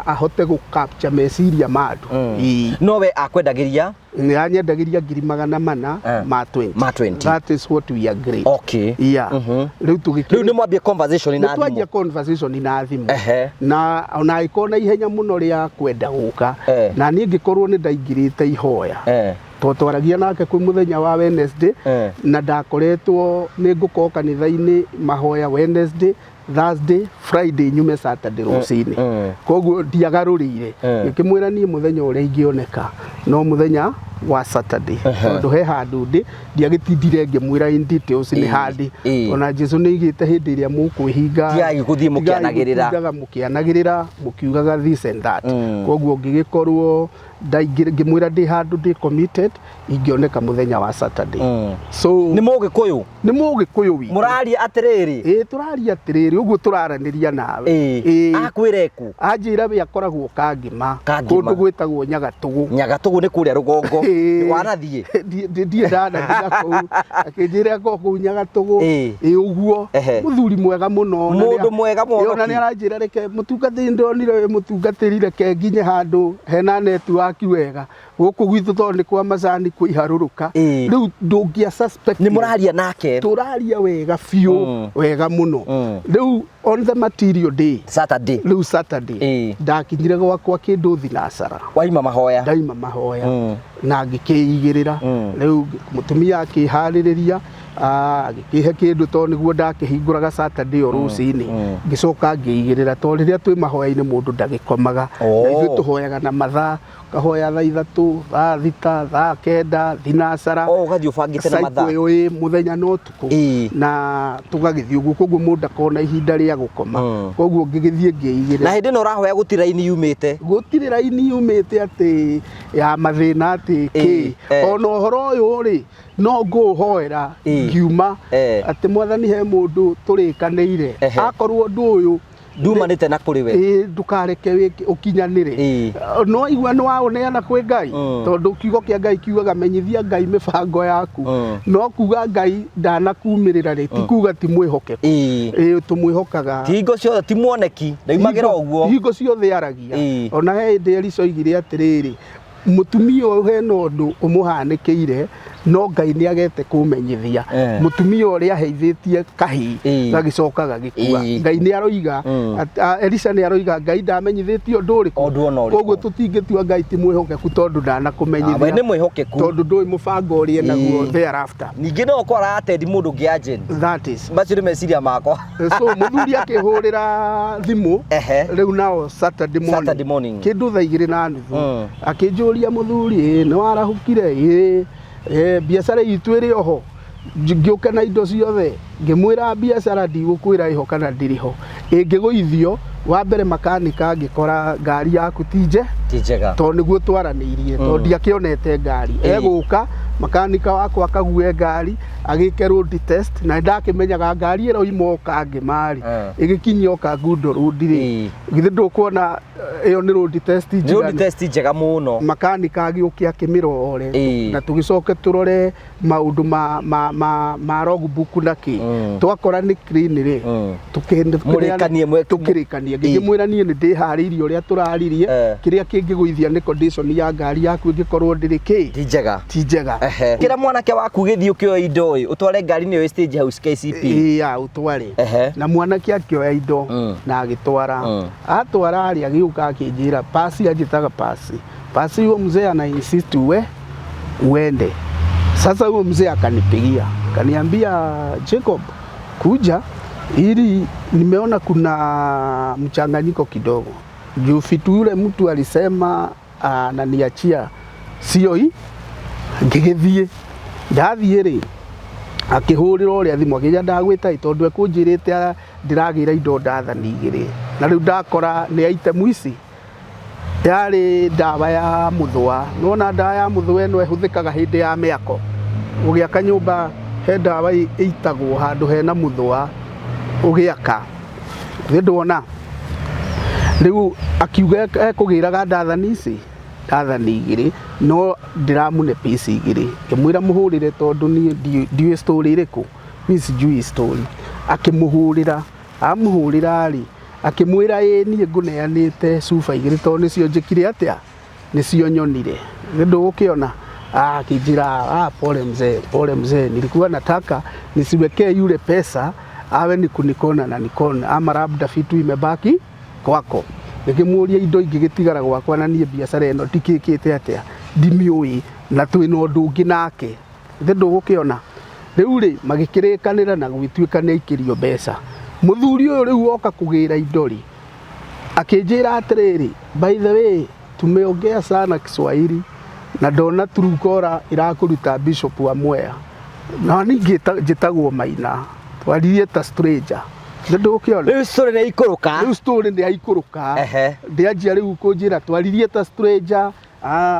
ahote gũ capture meciria ma andũ. Ĩĩ. No we akwendagĩria? Nĩ anyendagĩria 400,000 ma 20. Ma 20. That is what we agreed. Okay. Yeah. Rĩu tũgĩkĩ Rĩu nĩ mwambie conversation na Nĩ twanjia thimũ. conversation na thimũ. Ehe. Na ona agĩkorwo na ihenya mũno rĩa kwenda gũka. Eh. Na niĩ ngĩkorwo nĩ ndaingĩrĩte ihoya. Eh. Tondũ twaragia nake kwĩ mũthenya wa Wednesday Eh. na ndakoretwo nĩ ngũkorwo kanitha-inĩ mahoya Wednesday, Thursday, Friday nyume Saturday rũcinĩ. Koguo ndiagarũrĩire. Ngĩkĩmwĩra niĩ mũthenya ũrĩa ingĩoneka no mũthenya wa Saturday. Tondũ he handũ ndĩ ndiagĩtindire ngĩmwĩra in details nĩ handĩ. Ona Jesu nĩ aigĩte hĩndĩ ĩrĩa mũkwĩhinga. Tigai gũthiĩ mũkĩanagĩrĩra. Tigai gũtindaga mũkĩanagĩrĩra mũkiugaga this and that. Koguo ngĩgĩkorwo ngĩmwĩra ndĩ handũ ndĩ committed ingĩoneka mũthenya wa Saturday. So nĩ mũgĩkũyũ? Nĩ mũgĩkũyũ witũ. Mũraria atĩrĩrĩ? Ĩĩ tũraria atĩrĩrĩ ũguo tũraranĩria nawe. Ĩĩ. Akwĩra ĩkũ? Anjĩra we akoragwo Kangĩma. Kangĩma. Kũndũ gwĩtagwo Nyagatũgũ. Nyagatũgũ nĩ kũrĩa rũgongo. Ĩĩ. Wanathiĩ? Ndiĩ ndanathiĩ na kũu. Akĩnjĩra akoragwo kũu Nyagatũgũ. Ĩĩ. Ĩĩ ũguo. Ehe. Mũthuri mwega mũno. Na Mũndũ mwega Ĩĩ, ona mũhonoki. nĩ aranjĩra reke mũtungatĩri ndonire wĩ mũtungatĩri reke nginye handũ hena network wega. Gũkũ gwitũ tondũ nĩ kwa macani kwĩ iharũrũka. Rĩu ndũngĩa suspect. Nĩ mũraria nake? Tũraria wega biũ, wega mũno. Rĩu on the material day. Saturday. Rĩu Saturday. Ndakinyire gwakwa kĩndũ thinacara. Waima mahoya. Ndaima mahoya. Na ngĩkĩigĩrĩra. Rĩu mũtumia akĩharĩrĩria agĩkĩhe kĩndũ tondũ nĩguo ndakĩhingũraga Saturday o rũcinĩ. Ngĩcoka ngĩigĩrĩra tondũ rĩrĩa twĩ mahoya-inĩ mũndũ ndagĩkomaga. Na ithuĩ tũhoyaga na mathaa. Ũkahoya thaa 3, thaa 6, thaa 9, thinacara. O ũgathiĩ ũbangĩte na mathaa. Cycle ĩyo ĩ mũthenya na ũtukũ. Na tũgagĩthiĩ ũguo koguo mũndũ ndakona ihinda rĩa gũkoma. Koguo ngĩgĩthiĩ ngĩigĩrĩra. Na hĩndĩ ĩno ũrahoya gũtirĩ raini yumĩte. Gũtirĩ raini yumĩte atĩ ya mathĩna atĩ kĩ. Ona ũhoro ũyũ rĩ no ngũũhoera ngiuma atĩ mwathani he mũndũ tũrĩkanĩire. Akorwo ũndũ ũyũ ndumanĩte na kũrĩ we. Ĩĩ ndũkareke wĩke ũkinyanĩre. No igua nĩ waũneana kwĩ Ngai tondũ kiugo kĩa Ngai kiugaga menyithia Ngai mĩbango yaku. No kuga Ngai ndanakumĩrĩra rĩ ti kuga ti mwĩhokeku. Ĩĩ tũmwĩhokaga. Ti hingo ciothe ti muoneki ndaumagĩra ũguo. Hingo ciothe aragia. Ona he hĩndĩ Elisha oigire atĩrĩrĩ mũtumia ũyũ hena ũndũ ũmũhanĩkĩire no Ngai nĩ agete kũmenyithia. Mũtumia ũrĩa aheithĩtie kahĩĩ gagĩcoka gagĩkua. Ngai nĩ aroiga Elisha nĩ aroiga Ngai ndamenyithĩtie ũndũ ũrĩkũ. Ũndũ ona ũrĩkũ. Koguo tũtingĩtua Ngai ti mwĩhokeku tondũ ndanakumenyithia. We nĩ mwĩhokeku. Tondũ ndũĩ mũbango ũrĩa enaguo thereafter. Ningĩ no ũkorwo aratendi mũndũ ũngĩ agent. That is. Macio nĩ meciria makwa. So mũthuri akĩhũrĩra thimũ rĩu nao Saturday morning. Saturday morning. Kĩndũ thaa 2:30. Akĩnjũria mũthuri ĩ nĩ warahũkire ĩ biacara itũ ĩrĩ oho. Ngĩũka na indo ciothe ngĩmwĩra biacara ndigũkwĩra ĩho kana ndĩrĩ ho. Ĩngĩgũithio wa mbere makanika angĩkora ngari yaku ti nje Ti njega. Tondũ nĩguo twaranĩirie, tondũ ndiakĩonete ngari. Egũka makanika wakwa akague ngari agĩke road test, na ndakĩmenyaga ngari ĩroima Ũkangĩma rĩ, ĩgĩkinyia Ũkangundo road rĩ, githĩ ndũkuona ĩyo nĩ road test Nĩ road njiganu? test njega mũno. Makanika agĩũke akĩmĩrore na tũgĩcoke tũrore maũndũ ma logbook na kĩ. Twakora nĩ clean rĩ, Mũrĩkanie tũkĩrĩkanie. Ngĩkĩmwĩra niĩ nĩ ndĩharĩirie ũrĩa tũraririe. Kĩrĩa kĩngĩgũithia nĩ condition ya ngari yaku ĩngĩkorwo ndĩrĩ kĩ, Ti njega. Ti njega. Ehe. Kĩra mwanake waku gĩthiĩ ũkĩoya indo ĩ, ũtware ngari nĩyo ĩ stage house KCP. Ĩĩ, ya ũtware. Na mwanake akĩoya indo na agĩtwara. Atwara rĩ, agĩũka akĩnjĩra pasi, anjĩtaga pasi, pasi, huyo mzee ana insist we uende. Sasa huyo mzee akanipigia akaniambia, "Jacob, kuja ili nimeona kuna mchanganyiko kidogo juu vitu yule mtu alisema ananiachia sio hii." Ngĩgĩthiĩ, ndathiĩ rĩ, akĩhũrĩra ũrĩa thimũ akĩnjĩra ndagwĩta ĩ tondũ ekũnjĩrĩte ndĩragĩra indo ndathani 2, na rĩu ndakora nĩ item ici yarĩ ndawa ya mũthũa. Nĩwona ndawa ya mũthũa ĩno ĩhũthĩkaga hĩndĩ ya mĩako, ũgĩaka nyũmba he ndawa ĩitagwo handũ hena mũthũa ũgĩaka, nĩ ndwona. Rĩu akiuga ekũgĩraga ndathani ici ndathani 2, no ndĩramũne piece 2. Ngĩmwĩra mũhũrĩre tondũ niĩ ndiũĩ story ĩrĩkũ, mi sijui story. Akĩmũhũrĩra, amũhũrĩra rĩ, akĩmwĩra ĩ niĩ ngũneanĩte cuba 2 tondũ nĩcio njĩkire atĩa, nĩcio nyonire, nĩ ndũgũkĩona. Ah, akĩnjĩra, "Ah, pole mzee, pole mzee, nilikuwa nataka nisiwekee yule pesa awe ni kunikona na nikona ama labda vitu imebaki kwako." Ngĩkĩmũria indo ingĩgĩtigara gwakwa na niĩ biacara ĩno ndikĩkĩte atĩa, ndimĩũĩ, na twĩna ũndũ ũngĩ nake, githĩ ndũgũkĩona. Rĩu rĩ, magĩkĩrĩkanĩra na gũgĩtuĩka nĩ aikĩrio mbeca. Mũthuri ũyũ rĩu oka kũgĩra indo rĩ, akĩnjĩra atĩrĩrĩ, "By the way, tumeongea sana Kiswahili na ndona Truecaller ĩrakũruta Bishop wa Mwea na ningĩ njĩtagwo Maina, twaririe ta stranger, nĩ ndũgũkĩona." Rĩu story nĩ ikũrũka. Rĩu story nĩ yaikũrũka. Ndĩanjia rĩu kũnjĩra twaririe ta stranger,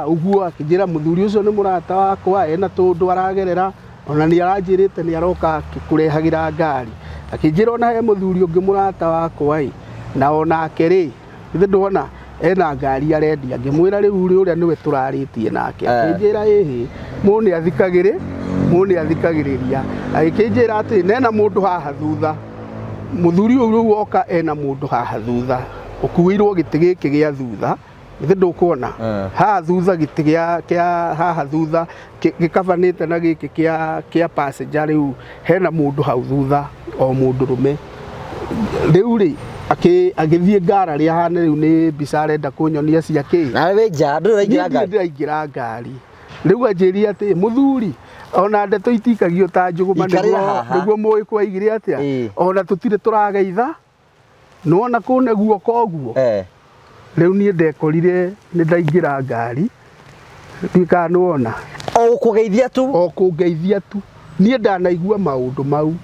ũguo akĩnjĩra mũthuri ũcio nĩ mũrata wakwa, ena tũndũ aragerera, ona nĩ aranjĩrĩte nĩ aroka akĩkũrehagĩra ngari. Akĩnjĩra ona he mũthuri ũngĩ mũrata wakwa ĩ, na onake rĩ, githĩ ndwona ena ngari arendia. Ngĩmwĩra rĩu rĩ, ũrĩa nĩwe tũrarĩtie nake. Akĩnjĩra ĩhĩ, mũndũ nĩ athikagĩrĩ, mũndũ nĩ athikagĩrĩria. Agĩkĩnjĩra atĩ nena mũndũ haha thutha, mũthuri ũyũ rĩu oka ena mũndũ haha thutha ũkuĩirwo gĩtĩ gĩkĩ gĩa thutha, githĩ ndũkuona? Haha thutha gĩtĩ kĩa haha thutha gĩkabanĩte na gĩkĩ kĩa passenger. Rĩu hena mũndũ hau thutha, o mũndũrũme. Rĩu rĩ, agĩthiĩ ngararĩ ahana rĩu nĩ mbica arenda kũnyonia cia kĩ. Nawe wĩ nja, ndũrĩ ũraingĩra Niĩ ngari. Ndĩraingĩra ngari. Rĩu anjĩrire atĩ mũthuri, ona ndeto itikagio ta njũgũma. Ikarĩra haha. Nĩguo mũgĩkũyũ aigire atĩa, ona tũtirĩ tũrageitha, nĩwona kũne guoko ũguo. Rĩu niĩ ndekorire nĩ ndaingĩra ngari, ndiũĩ kana nĩwona. O gũkũgeithia tu. O kũngeithia tu. Niĩ ndanaigua maũndũ mau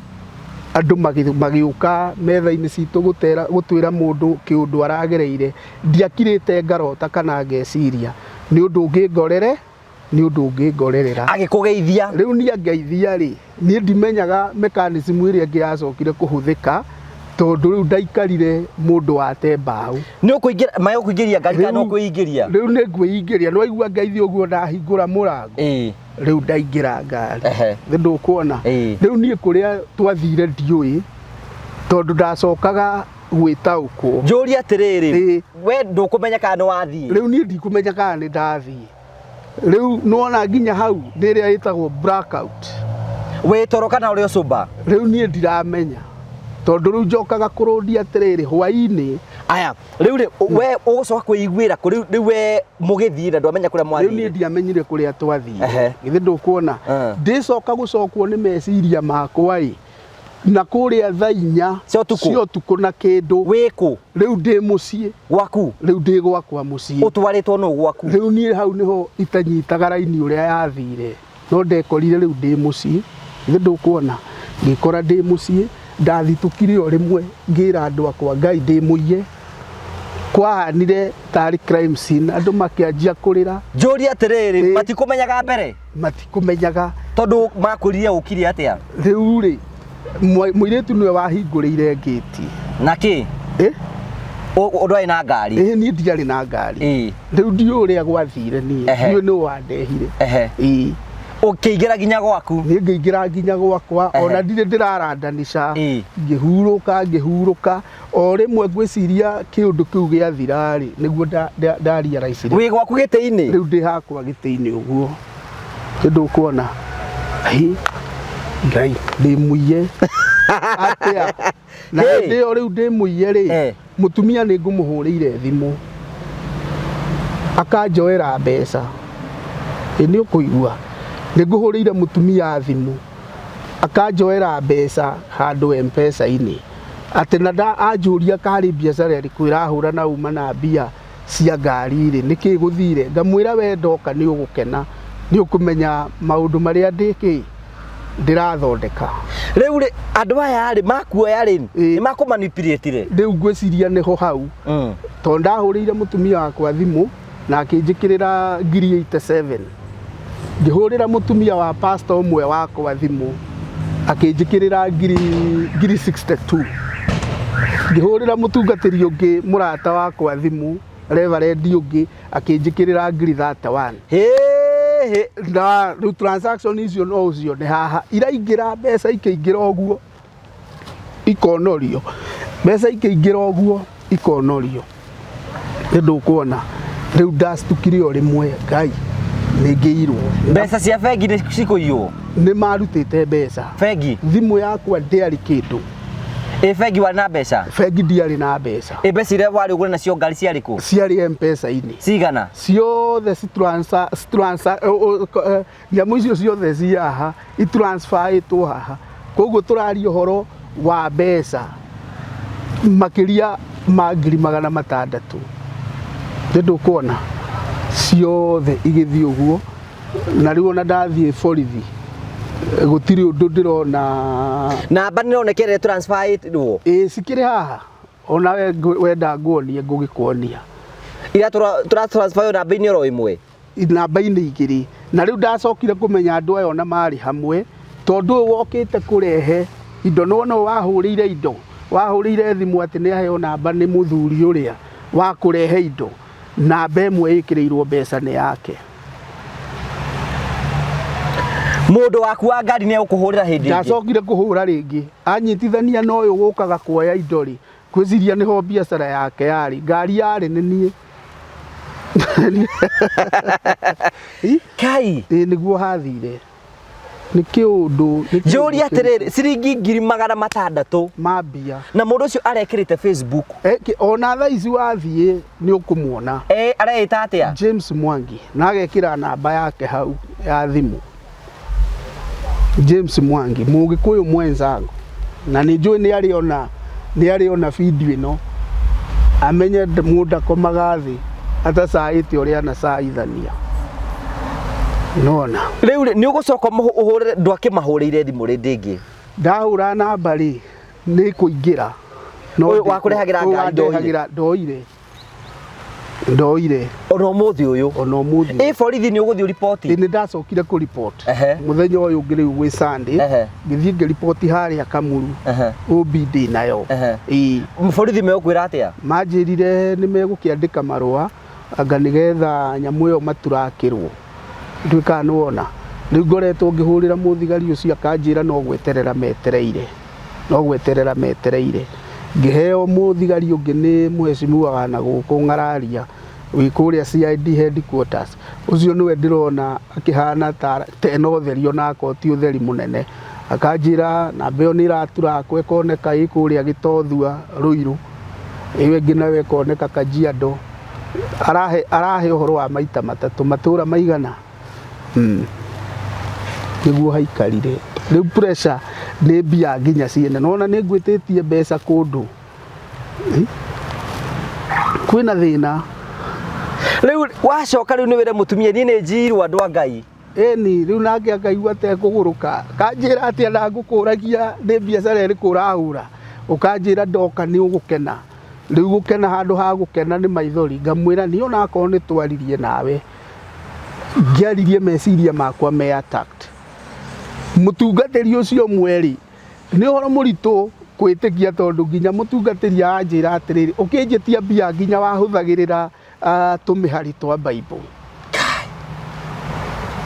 andũ magĩũka metha-inĩ citũ gũtera gũtwĩra mũndũ kĩũndũ aragereire, ndiakirĩte ngarota kana ngeciria nĩ ũndũ ũngĩngorere, nĩ ũndũ ũngĩngorerera. Agĩkũgeithia. Rĩu niĩ angeithia rĩ, niĩ ndimenyaga mechanism ĩrĩa ĩngĩ yacokire kũhũthĩka, tondũ rĩu ndaikarire mũndũ wate mbaũ. Nĩ ũkũingĩra, magũkũingĩria ngari kana nĩ ũkwĩingĩria? Rĩu nĩ ngwĩingĩria. Nĩwaigua ngeithia ũguo ndahingũra mũrango, rĩu ndaingĩra ngari. Nĩ ndũkuona. Rĩu niĩ kũrĩa twathire ndiũĩ, tondũ ndacokaga gwĩtaũkwo. Njũrie atĩrĩrĩ, we ndũkũmenya kana nĩ wathiĩ? Rĩu niĩ ndikũmenya kana nĩ ndathiĩ. Rĩu nĩwona nginya hau nĩ ĩrĩa ĩtagwo blackout. Wĩ toro kana ũrĩ ũcũmba? Rĩu niĩ ndiramenya, tondũ rĩu njokaga kũrũndia atĩrĩrĩ, hwaĩ-inĩ. Aya, rĩu rĩ, we ũgũcoka kwĩiguĩra kũ? Rĩu we mũgĩthiĩ na ndwamenya kũrĩa Rĩu mwathire? Niĩ ndiamenyire kũrĩa twathire. Githĩ ndũkuona? Ndĩcoka gũcokwo nĩ meciria makwa ĩ, na kũrĩa thaa 4 cia ũtukũ? Cia ũtukũ na kĩndũ. Wĩkũ? Rĩu ndĩ mũciĩ. Gwaku? Rĩu ndĩ gwakwa mũciĩ. Ũtwarĩtwo nũ gwaku? Rĩu niĩ hau nĩho itanyitaga raini ũrĩa yathire, no ndekorire rĩu ndĩ mũciĩ. Githĩ ndũkuona? Ngĩkora ndĩ mũciĩ, ndathitũkire o rĩmwe ngĩra andũ akwa, Ngai ndĩ mũiye. Kwahanire tarĩ crime scene, andũ makĩanjia kũrĩra. Njũrie atĩrĩrĩ, matikũmenyaga mbere? Matikũmenyaga. Tondũ makwĩrire ũkire atĩa? Rĩu rĩ, mũirĩtu nĩwe wahingũrĩire ngĩti. Na kĩ? Eh? Ndwarĩ na ngari? Ĩĩ, niĩ ndiarĩ na ngari. Rĩu ndiũĩ ũrĩa gwathire niĩ. Ndiũĩ nũ wandehire. Ĩĩ. Ũkĩingĩra nginya gwaku? Niĩ ngĩingĩra nginya gwakwa, ona ndirĩ ndĩrarandanica. Ngĩhurũka, ngĩhurũka, o rĩmwe ngwĩciria kĩũndũ kĩu gĩathira rĩ, nĩguo ndarealize. Wĩ gwaku gĩtĩ-inĩ? Rĩu ndĩ hakwa gĩtĩ-inĩ ũguo. Nĩ ndũkuona. Hi, Ngai, ndĩ mũiye. Atĩa? Na hĩndĩ ĩyo rĩu ndĩ mũiye rĩ, mũtumia nĩ ngũmũhũrĩire thimũ. Akanjoera mbeca. Ĩ nĩ ũkũigua? Nĩ ngũhũrĩire mũtumia thimũ. Akanjoera mbeca handũ M-Pesa-inĩ. Atĩ na anjũria karĩ biacara ĩrĩkũ ĩrahũra na uma na mbia cia ngari rĩ, nĩkĩ gũthire? Ngamwĩra we ndoka nĩ ũgũkena, nĩ ũkũmenya maũndũ marĩa ndĩkĩ ndĩrathondeka. Rĩu rĩ, andũ aya rĩ, makuoya rĩ, nĩ makũmanipulate-ire? Rĩu ngwĩciria nĩho hau. Tondũ ndahũrĩire mũtumia wakwa thimũ na akĩnjĩkĩrĩra ngiri 87. Ngĩhũrĩra mũtumia wa pastor ũmwe wakwa thimũ akĩnjĩkĩrĩra ngiri 62. Ngĩhũrĩra mũtungatĩri ũngĩ mũrata wakwa thimũ, reverend ũngĩ, akĩnjĩkĩrĩra ngiri 31. Hĩ. Na rĩu transaction icio no ũcione haha iraingĩra, mbeca ikĩingĩra ũguo ikonorio, mbeca ikĩingĩra ũguo ikonorio. Nĩ ndũkuona rĩu ndacitukire o rĩmwe, Ngai, nĩ ngĩirwo. Mbeca cia bengi nĩ cikũiywo? Nĩ marutĩte mbeca bengi. Thimũ yakwa ndĩarĩ kĩndũ. Ĩ bengi warĩ na mbeca? Bengi ndiarĩ na mbeca. Ĩ mbeca iria warĩ ũgũre nacio ngari ciarĩ kũ? Ciarĩ M-Pesa-inĩ. Cigana? Ciothe nyamũ icio ciothe ci haha itransferĩtwo haha, koguo tũraria ũhoro wa mbeca makĩria ma 600,000. Nĩ ndũkuona ciothe igĩthiĩ ũguo, na rĩu ona ndathiĩ borithi gũtirĩ ũndũ ndĩrona. Namba nĩ ĩroneka ĩrĩa transferĩtwo? Ĩĩ, cikĩrĩ haha, ona we wenda nguonie ngũgĩkuonia. Iria tũra transfer namba-inĩ oro ĩmwe? Namba-inĩ igĩrĩ. Na rĩu ndacokire kũmenya andũ aya ona marĩ hamwe, tondũ ũyũ wokĩte kũrehe indo nĩwona ũyũ wahũrĩire indo, wahũrĩire thimũ atĩ nĩ aheo namba nĩ mũthuri ũrĩa wa kũrehe indo, namba ĩmwe ĩkĩrĩirwo mbeca nĩ yake. Mũndũ waku wa ngari nĩ egũkũhũrĩra hĩndĩ ĩngĩ? Ndacokire kũhũra rĩngĩ, anyitithania na ũyũ gũkaga kuoya indo rĩ, ngwĩciria nĩho biacara yake yarĩ, ngari yarĩ nĩ niĩ. Kai. Ĩĩ, nĩguo hathire. Nĩ kĩũndũ. Njũria atĩrĩrĩ, ciringi 600,000 ma mbia. Na mũndũ ũcio arekĩrĩte Facebook. Ona thaa ici wathiĩ nĩ ũkũmuona. Areĩta atĩa? James Mwangi, na agekĩra namba yake hau ya thimũ. James Mwangi, Mũgĩkũyũ mwenzangu, na nĩ njũĩ nĩ arĩ ona video ĩno, amenye mũndũ ndakomaga thĩ atacaĩte ũrĩa anacaithania. Nona. Rĩu rĩ, nĩ ũgũcoka ũhũrĩre, ndwakĩmahũrĩire thimũ rĩndĩ ĩngĩ? Ndahũra namba rĩ, nĩ kũingĩra. No Ũyũ wakũrehagĩra ũyũ ngari ndoire? wandehagĩra ndoire. Ndoire. Ona ũmũthĩ ũyũ? Ona ũmũthĩ. Ĩ borithi nĩ ũgũthiĩ ũriboti? Ĩ nĩ ndacokire kũriboti. Mũthenya ũyũ ũngĩ rĩu gwĩ Sunday, ngĩthiĩ ngĩriboti harĩa Kamuru. OB ndĩ nayo. Ĩĩ. Borithi megũkwĩra atĩa? Manjĩrire nĩ megũkĩandĩka marũa anga nĩgetha nyamũ ĩyo maturakĩrwo. Ndiũĩ kana nĩ wona. Rĩu ngoretwo ngĩhũrĩra mũthigari ũcio akanjĩra no gweterera metereire. No gweterera metereire. Ngĩheo mũthigari ũngĩ nĩ mheshimiwa wa na gũkũ Ng'araria wĩ kũrĩa CID headquarters. Ũcio nĩwe ndĩrona akĩhana ta ena ũtheri onakorwo ti ũtheri mũnene. Akanjĩra namba ĩyo nĩ ĩraturakwo ĩkoneka ĩ kũrĩa Gĩtothua Ruiru, ĩyo ĩngĩ nayo ĩkoneka Kajiado. Arahe ũhoro wa maita matatũ, matũra maigana? Nĩguo haikarire. Rĩu pressure nĩ mbia nginya ciene. Nĩwona nĩ ngwĩtĩtie mbeca kũndũ. Kwĩna thĩna. Rĩu wacoka rĩu nĩ wĩre mũtumia niĩ nĩ njirwo andũ a Ngai. Ĩni, rĩu nake akaigua atekũgũrũka. Kanjĩra atĩa na ngũkũragia nĩ biacara ĩrĩkũ ũrahũra. Ũkanjĩra ndoka nĩ ũgũkena. Rĩu gũkena handũ ha gũkena nĩ maithori, ngamwĩra niĩ onakorwo nĩ twaririe nawe, ngĩaririe meciria makwa me attacked. Mũtungatĩri ũcio ũmwe rĩ, nĩ ũhoro mũritũ kwĩtĩkia tondũ nginya mũtungatĩri aranjĩra atĩrĩrĩ, ũkĩnjĩtia mbia nginya wahũthagĩrĩra tũmĩhari twa Bible.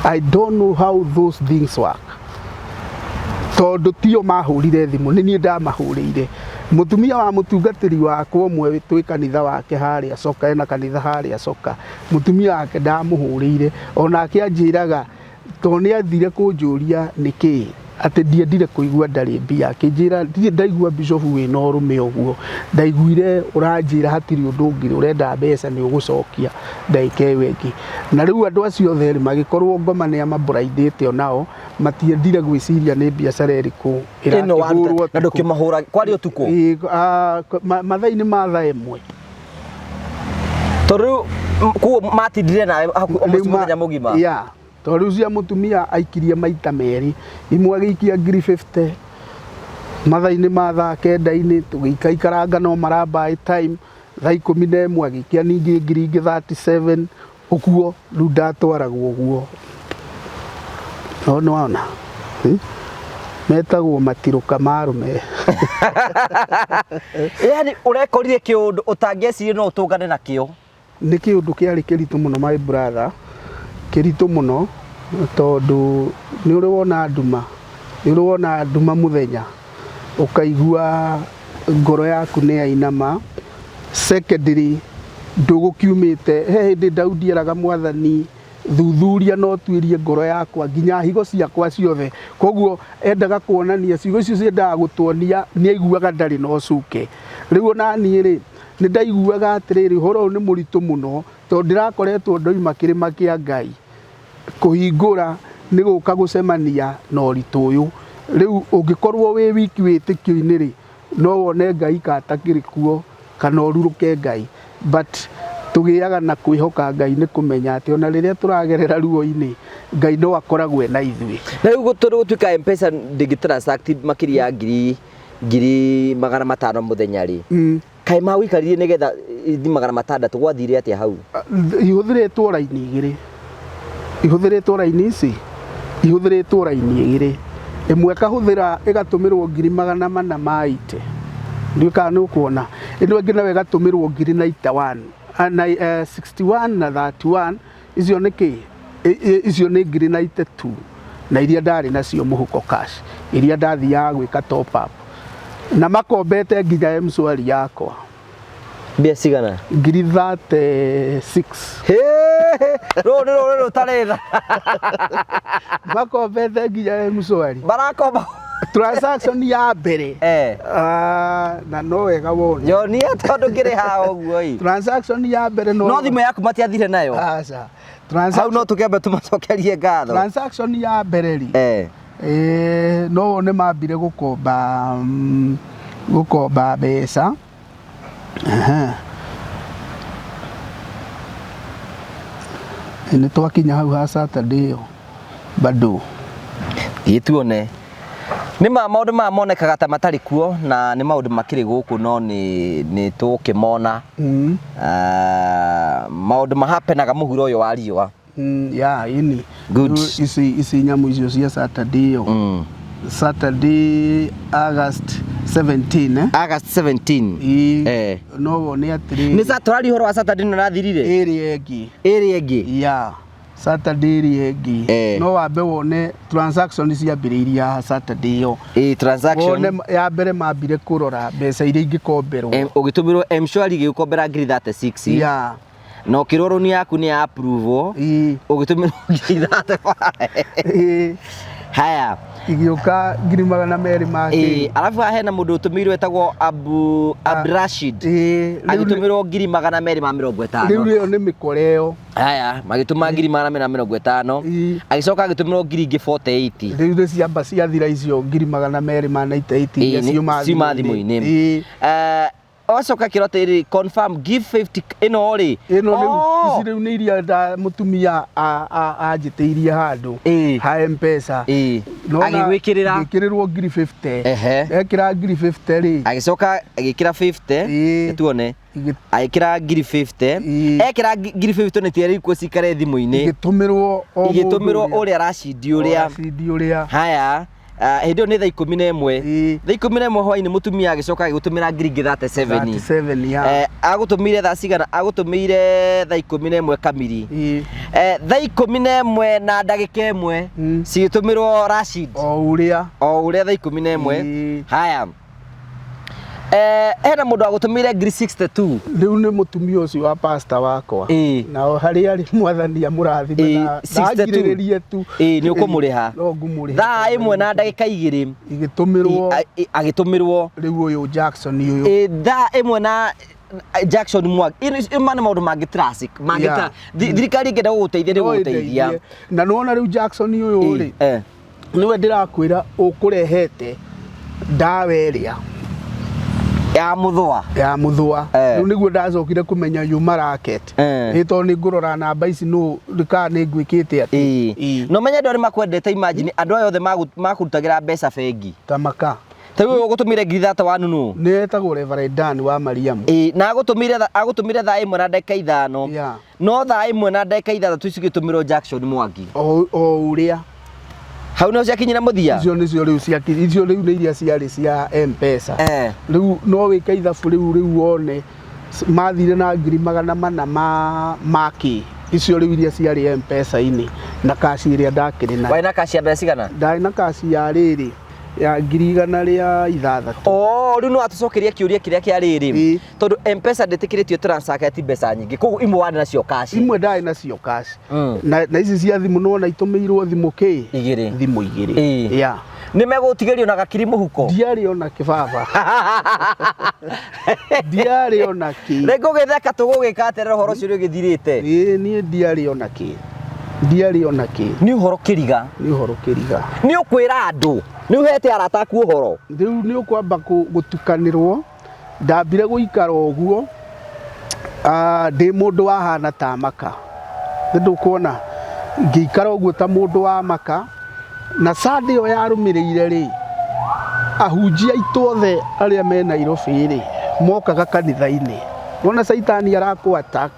I don't know how those things work. Tondũ tio mahũrire thimũ, nĩ niĩ ndamahũrĩire. Mũtumia wa mũtungatĩri wakwa ũmwe twĩ kanitha wake harĩa Coka, ena kanitha harĩa Coka, mũtumia wake ndamũhũrĩire, onake anjĩraga Tondũ nĩ athire kũnjũria nĩkĩ atĩ ndiendire kũigua ndarĩ mbia, akĩnjĩra ndirĩ ndaigua bishop wĩna ũrũme ũguo, ndaiguire ũranjĩra hatirĩ ũndũ ũngĩ ũrenda mbeca nĩ ũgũcokia ndagĩka ĩyo ĩngĩ. Na rĩu andũ acio othe rĩ magĩkorwo ngoma nĩ amaburaindĩte onao, matiendire gwĩciria nĩ biacara ĩrĩkũ Ĩno waruta ĩrakĩhũrwo na ũtukũ. ndũkĩmahũra kwarĩ ũtukũ? Ĩĩ, mathaa-inĩ ma thaa ĩmwe. Tondũ rĩu koguo matindire nawe hakuhĩ almost Rĩu ma- mũthenya mũgima? Yeah. Tondũ rĩu cia mũtumia aikirie maita merĩ, imwe agĩikia ngiri 50 mathaa-inĩ ma thaa kenda-inĩ tũgĩikaikaranga no mara buy time, thaa 11 agĩikia ningĩ ngiri ingĩ 37 ũguo, rĩu ndatwaragwo ũguo. No nĩwona? Metagwo matirũka ma arũme. Yaani ũrekorire kĩũndũ ũtangĩecirie no ũtũngane nakĩo. Nĩ kĩũndũ kĩarĩ kĩritũ mũno my brother, kĩritũ mũno tondũ nĩ ũrĩ wona nduma, nĩ ũrĩ wona nduma mũthenya ũkaigua ngoro yaku nĩ yainama. Secondly ndũgũkiumĩte, he hĩndĩ Daudi eraga mwathani thuthuria na ũtuĩrie ngoro yakwa nginya higo ciakwa ciothe. Koguo endaga kuonania, ciugo icio ciendaga gũtuonia nĩ aiguaga ndarĩ na ũcuke. Rĩu ona niĩ rĩ, nĩ ndaiguaga atĩrĩrĩ, ũhoro ũyũ nĩ mũritũ mũno tondũ ndĩrakoretwo ndoima kĩrĩma kĩa Ngai, kũhingũra nĩ gũka gũcemania na ũritũ ũyũ. Rĩu ũngĩkorwo wĩ wiki wĩtĩkio-inĩ rĩ, no wone Ngai ka atakĩrĩ kuo kana ũrurũke Ngai. But tũgĩaga na kwĩhoka Ngai nĩ kũmenya atĩ ona rĩrĩa tũragerera ruo-inĩ, Ngai no akoragwo e na ithuĩ. Na rĩu tondũ gũtuĩka M-Pesa ndĩngĩ transact makĩria ya 500,000 mũthenya rĩ, Kaĩ magũikaririe nĩgetha ithi 600 gwathire atĩa hau? Ihũthĩrĩtwo raini igĩrĩ, ihũthĩrĩtwo raini ici, ihũthĩrĩtwo raini igĩrĩ, ĩmwe ĩkahũthĩra ĩgatũmĩrwo 480,000 ndiũĩ kana nĩ ũkuona, ĩno ĩngĩ nayo ĩgatũmĩrwo ngiri 91, 61 na 31, icio nĩ kĩ? Icio nĩ ngiri 92 na iria ndarĩ nacio mũhuko cash, iria ndathiaga gwĩka top up. Na makombete nginya M-Shwari yakwa. Mbia cigana? 36,000. Rũrũ nĩ rũrĩ rũtarĩ tha. Makombete nginya M-Shwari. Marakomba. Transaction ya mbere. Eh. Ah, na no wega wone. Nyonia tondũ ngĩrĩ haha ũguo ĩ. Transaction ya mbere no. No thimũ yaku matiathire nayo. Aca. Hau no tũkĩambe tũmacokerie ngatho. Transaction ya mbere rĩ. Eh. Eh, no wone mambire gũkomba gũkomba mbeca. Aha. Nĩ twakinya hau ha Saturday ĩyo bado. Thiĩ tuone. Nĩ ma maũndũ maya monekaga ta matarĩ kuo na nĩ maũndũ makĩrĩ gũkũ no nĩ nĩ tũkĩmona. Ah, maũndũ mahapenaga mũhuro ũyũ wa riũa. Ya ini. Good. Rĩu ici ici nyamũ icio cia Saturday ĩyo. Saturday August 17 eh? August 17. Ĩĩ. Eh. No wone atĩrĩrĩ. Nĩ sa tũraria ũhoro wa Saturday na ũrathirire? Ĩrĩa ĩngĩ. Ĩrĩa ĩngĩ. Ya. Saturday ĩrĩa ĩngĩ. Eh. No wambe wone transaction ciambĩrĩirie haha Saturday ĩyo. Ĩ transaction. Wone ya mbere mambire kũrora mbeca iria ingĩkomberwo. Ũgĩtũmĩrwo M-Shwari gĩgũkombera 36,000. Ya. Na ũkĩrwo rũni yaku nĩ ya approve Ĩĩ. ũgĩtũmĩrwo 35,000. Ĩĩ. Haya. Igĩũka 200,000 ma Ĩĩ, kĩ. arabu haha hena mũndũ ũtũmĩirwo etagwo Abu Abdurashid. Ĩĩ. Rĩu nĩ- Agĩtũmĩrwo 250,000. Rĩu ĩyo nĩ mĩkora ĩyo. Haya, magĩtũma 250,000. Ĩĩ. Agĩcoka agĩtũmĩrwo ngiri ingĩ 48. Rĩu nĩ ciamba ciathira icio 298,000 iria Ĩĩ, nĩ- ciuma ciuma thimũ-inĩ. Ĩĩ. Acoka akĩrwo atĩrĩrĩ, confirm give 50 ĩno rĩ. Ĩno rĩu Oh! ici rĩu nĩ iria nda mũtumia anjĩtĩirie handũ Ĩĩ. ha M-Pesa. Ĩĩ. Nona Agĩgwĩkĩrĩra? Ngĩkĩrĩrwo ngiri 50. Ehe. Ekĩra ngiri 50 rĩ. Agĩcoka agĩkĩra 50. Ĩĩ. Tuone. Agĩkĩra ngiri 50. Ĩĩ. Ekĩra ngiri 50 nĩ tiarĩ kuo cikare thimũ-inĩ. Igĩtũmĩrwo o mũndũ Igĩtũmĩrwo ũrĩa Rashidi ũrĩa. Rashidi ũrĩa. Haya. Hĩndĩ ĩyo nĩ thaa 11. Ĩĩ. Thaa 11 hwainĩ mũtumia agĩcoka agĩgũtũmĩra ngiri ingĩ 37. 37 ya. Agũtũmĩire thaa cigana? Agũtũmĩire thaa 11 kamiri. Ĩĩ. Thaa 11 na ndagĩka 1 cigĩtũmĩrwo Rashid. O ũrĩa. O ũrĩa thaa 11. Ĩĩ. Haya. Hena mũndũ agũtũmĩire ngiri 62. Rĩu nĩ mũtumia ũcio wa pastor wakwa. Ĩĩ. Nao harĩa arĩ mwathani amũrathime Ĩĩ, na 62. ndangirĩrĩrie tu. Ĩĩ, nĩ ũkũmũrĩha. No ngũmũrĩha. Thaa 1 na ndagĩka 2. Igĩtũmĩrwo Agĩtũmĩrwo. Rĩu ũyũ Jackson ũyũ. Ĩĩ, thaa 1 na Jackson Mwangi. Ĩno nĩ maũndũ mangĩ classic. Mangĩ Yeah. thirikari ĩngĩenda gũgũteithia nĩ No gũgũteithia. ĩndeithie. Na nĩwona rĩu Jackson ũyũ rĩ. Nĩwe ndĩrakwĩra ũkũrehete ndawa ĩrĩa Ya mũthũa. Ya mũthũa. Rĩu nĩguo ndacokire kũmenya yuma racket. Ĩ tondũ nĩ ngũrora namba ici nũ kana nĩ ngwĩkĩte atĩ. Ĩĩ. No menye andũ arĩa makwendete, imagine andũ aya othe makũrutagĩra mbeca bengi. Tamaka. Ta rĩu ũyũ ũgũtũmĩire ngiri thate wa nunu. Nĩ etagwo Reverend Dan wa Mariamu. Ĩĩ, na agũtũmĩire thaa 1 na ndagĩka 5. Yeah. No thaa 1 na ndagĩka 6 cigĩtũmĩrwo Jackson Mwangi. O ũrĩa. Hau no ciakinyire mũthia? Icio nĩcio rĩu ciakinyire, icio rĩu nĩ iria ciarĩ cia M-Pesa. Rĩu no wĩke ithabu rĩu rĩu wone mathire na ngiri 400 ma kĩ icio rĩu iria ciarĩ M-Pesa-inĩ na kaci ĩrĩa ndakĩrĩ nayo. Warĩ na kaci ya mbeca cigana? Ndarĩ na kaci ya rĩrĩ ya ngiri 106. Oh, rĩu no atũcokeria kĩũria kĩrĩa kĩa rĩrĩ. Tondũ M-Pesa ndĩtĩkĩrĩtio transact mbeca nyingĩ, koguo imwe warĩ nacio cash. Imwe ndarĩ nacio cash. Na ici cia thimũ nĩwona itũmĩirwo thimũ kĩ? Igĩrĩ. Thimũ igĩrĩ. Yeah. Nĩ megũtigĩrio na gakiri mũhuko? Ndiarĩ ona kĩ baba. Ndiarĩ ona kĩ. Rĩngĩ ũgĩtheka tũgũgĩka atĩrĩrĩ ũhoro ũcio nĩ ũgĩthirĩte. Ĩĩ niĩ ndiarĩ ona kĩ. Ndiarĩ ona kĩ. Nĩ ũhoro kĩriga. Nĩ ũhoro kĩriga. Nĩ ũkwĩra andũ. Nĩ ũhete arata aku ũhoro. Rĩu nĩ ũkwamba gũtukanĩrwo. Ndambire gũikara ũguo, ndĩ mũndũ wahana ta maka. Nĩ ndũkuona ngĩikara ũguo ta mũndũ wa maka, na Sunday ĩyo yarũmĩrĩire rĩ, ahunjia aitũ othe arĩa me Nairobi rĩ, mokaga kanitha-inĩ. Wona caitani arakũ attack,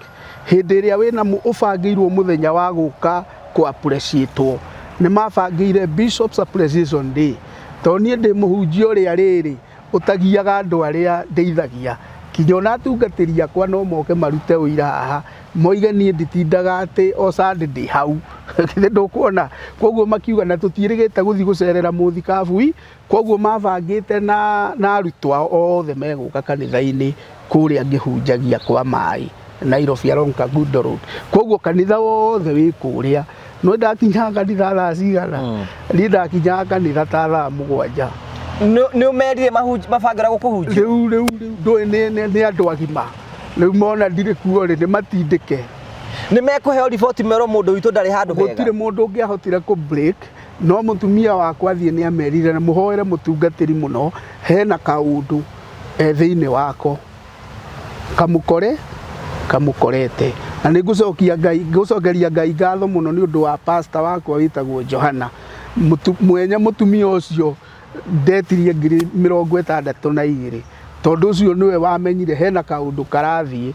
hĩndĩ ĩrĩa wĩna ũbangĩirwo mũthenya wa gũka kũ appreciate-wo. Nĩ mabangĩire Bishops Appreciation Day. Tondũ niĩ ndĩ mũhunjia ũrĩa rĩrĩ, ũtagiaga andũ arĩa ndeithagia. Kinya ona atungatĩri akwa no moke marute ũira haha, moige niĩ nditindaga atĩ o Sunday ndĩ hau. Githĩ ndũkuona? Koguo makiuga na tũtiĩrĩgĩte gũthiĩ gũcerera mũthikabu ii, koguo mabangĩte na arutwo ao othe megũka kanitha-inĩ kũrĩa ngĩhunjagia kwa maĩ Nairobi along Kangundo Road. Koguo kanitha wothe wĩ kũrĩa. No ndakinyaga kanitha thaa cigana? Niĩ ndakinyaga kanitha ta thaa 7. Nĩ ũmerire mabangĩra gũkũhunjia? Rĩu, rĩu, rĩu, ndũĩ nĩ andũ agima. Rĩu mona ndirĩ kuo rĩ, nĩ matindĩke. Nĩ mekũheo riboti merwo mũndũ witũ ndarĩ handũ hega? Gũtirĩ mũndũ ũngĩahotire kũ break, no mũtumia wakwa athiĩ nĩ amerire na mũhoere mũtungatĩri mũno, hena kaũndũ e thĩinĩ wako. Kamũkore, kamũkorete. Na nĩ ngũcokia Ngai, ngũcokeria Ngai ngatho mũno nĩ ũndũ wa pastor wakwa wĩtagwo Johana. Mwenya mũtumia ũcio ndetirie ngiri 62. Tondũ ũcio nĩwe wamenyire hena kaũndũ karathiĩ,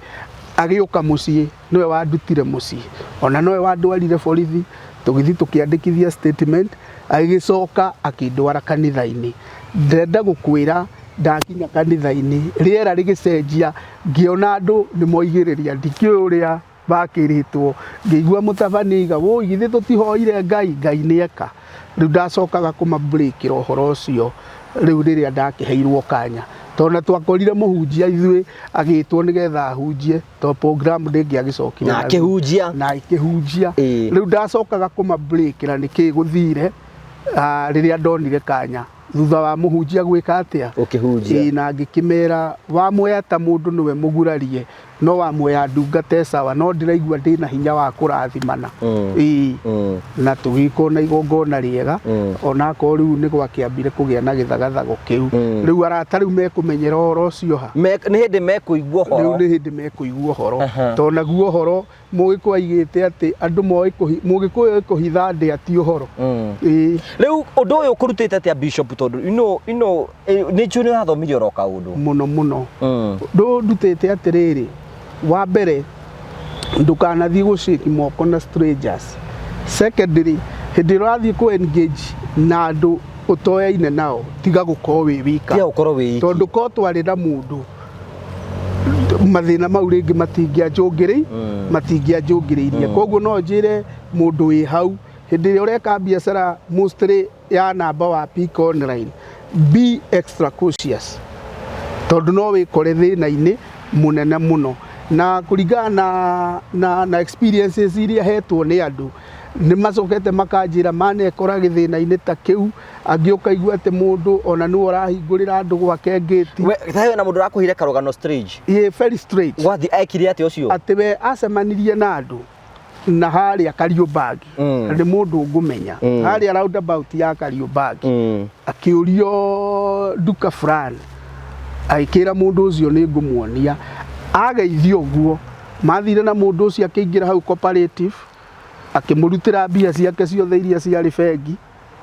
agĩũka mũciĩ, nĩwe wandutire mũciĩ. Ona nĩwe wandwarire borithi, tũgĩthiĩ tũkĩandĩkithia statement, agĩgĩcoka akĩndwara kanitha-inĩ. Ndĩrenda gũkwĩra ndakinya kanitha-inĩ, rĩera rĩgĩcenjia, ngĩona andũ nĩ moigĩrĩria, ndikĩũĩ ũrĩa bakĩrĩtwo, ngĩigua mũtabania aiga, wũi githĩ tũtihoire Ngai, Ngai nĩeka. Rĩu ndacokaga kũmabreakĩra ũhoro ũcio rĩu rĩrĩa ndakĩheirwo kanya. Tondũ na twakorire mũhunjia ithuĩ agĩtwo nĩgetha ahunjie, tondũ program ndĩngĩagĩcokire Na na thutha. akĩhunjia. Na akĩhunjia. Rĩu ndacokaga kũmabreakĩra nĩkĩ gũthire, rĩrĩa ndonire kanya. Thutha wa mũhunjia gwĩka atĩa? Ũkĩhunjia. Ĩĩ, na ngĩkĩmera, wamuoya ta mũndũ nĩwe mũgurarie, No wamuoya ndungata ĩ sawa, no ndĩraigua ndĩna hinya wa kũrathimana. Ĩĩ. Na tũgĩkorwo na igongona rĩega. Onakorwo rĩu nĩ gwakĩambire kũgĩa na gĩthagathago kĩu. Rĩu arata rĩu mekũmenyera ũhoro ũcio ha? Nĩ hĩndĩ mekũigua Rĩu ũhoro. Nĩ hĩndĩ mekũigua ũhoro. Tondũ naguo ũhoro Mũgĩkũyũ aigĩte atĩ andũ moĩ kũhi, Mũgĩkũyũ oĩ kũhitha ndĩa ti ũhoro. Ĩĩ. Rĩu ũndũ ũyũ ũkũrutĩte atĩa, Bishop? Tondũ you know, nĩ njũĩ nĩ ũrathomire oro kaũndũ. Mũno mũno. Ũndũ ndutĩte atĩrĩrĩ, wa mbere, ndũkanathiĩ gũcĩki moko na strangers. Secondly, hĩndĩ ĩrĩa ũrathiĩ kũ engage na andũ ũtoyaine nao, tiga gũkorwo wĩ wika. Tiga gũkorwo wĩ iki. Tondũ korwo twarĩ na mũndũ, mathĩna mau rĩngĩ matingĩanjũngĩrĩ matingĩanjũngĩrĩirie. Koguo no njĩre mũndũ wĩ hau, hĩndĩ ĩrĩa ũreka biacara, mostly ya namba wa pick online, be extra cautious, tondũ no wĩkore thĩna-inĩ mũnene mũno. Na kũringana na experiences iria hetwo nĩ andũ, nĩ macokete makanjĩra manekora gĩthĩna-inĩ ta kĩu. Angĩ ũkaigua atĩ mũndũ ona nĩwe ũrahingũrĩra andũ gwake ngĩti. We na mũndũ ũrakũhire karũgano strange. Ĩ, very strange. Gwathi ekire atĩa ũcio? Atĩ we acemanirie na andũ na harĩa Kariũmbangi. Nĩ mũndũ ngũmenya. Harĩa roundabout ya Kariũmbangi. Akĩũrio nduka fulani, agĩkĩra mũndũ ũcio nĩ ngũmuonia. Ageithio ũguo, mathire na mũndũ ũcio, akĩingĩra hau cooperative, akĩmũrutĩra mbia ciake ciothe iria ciarĩ bengi.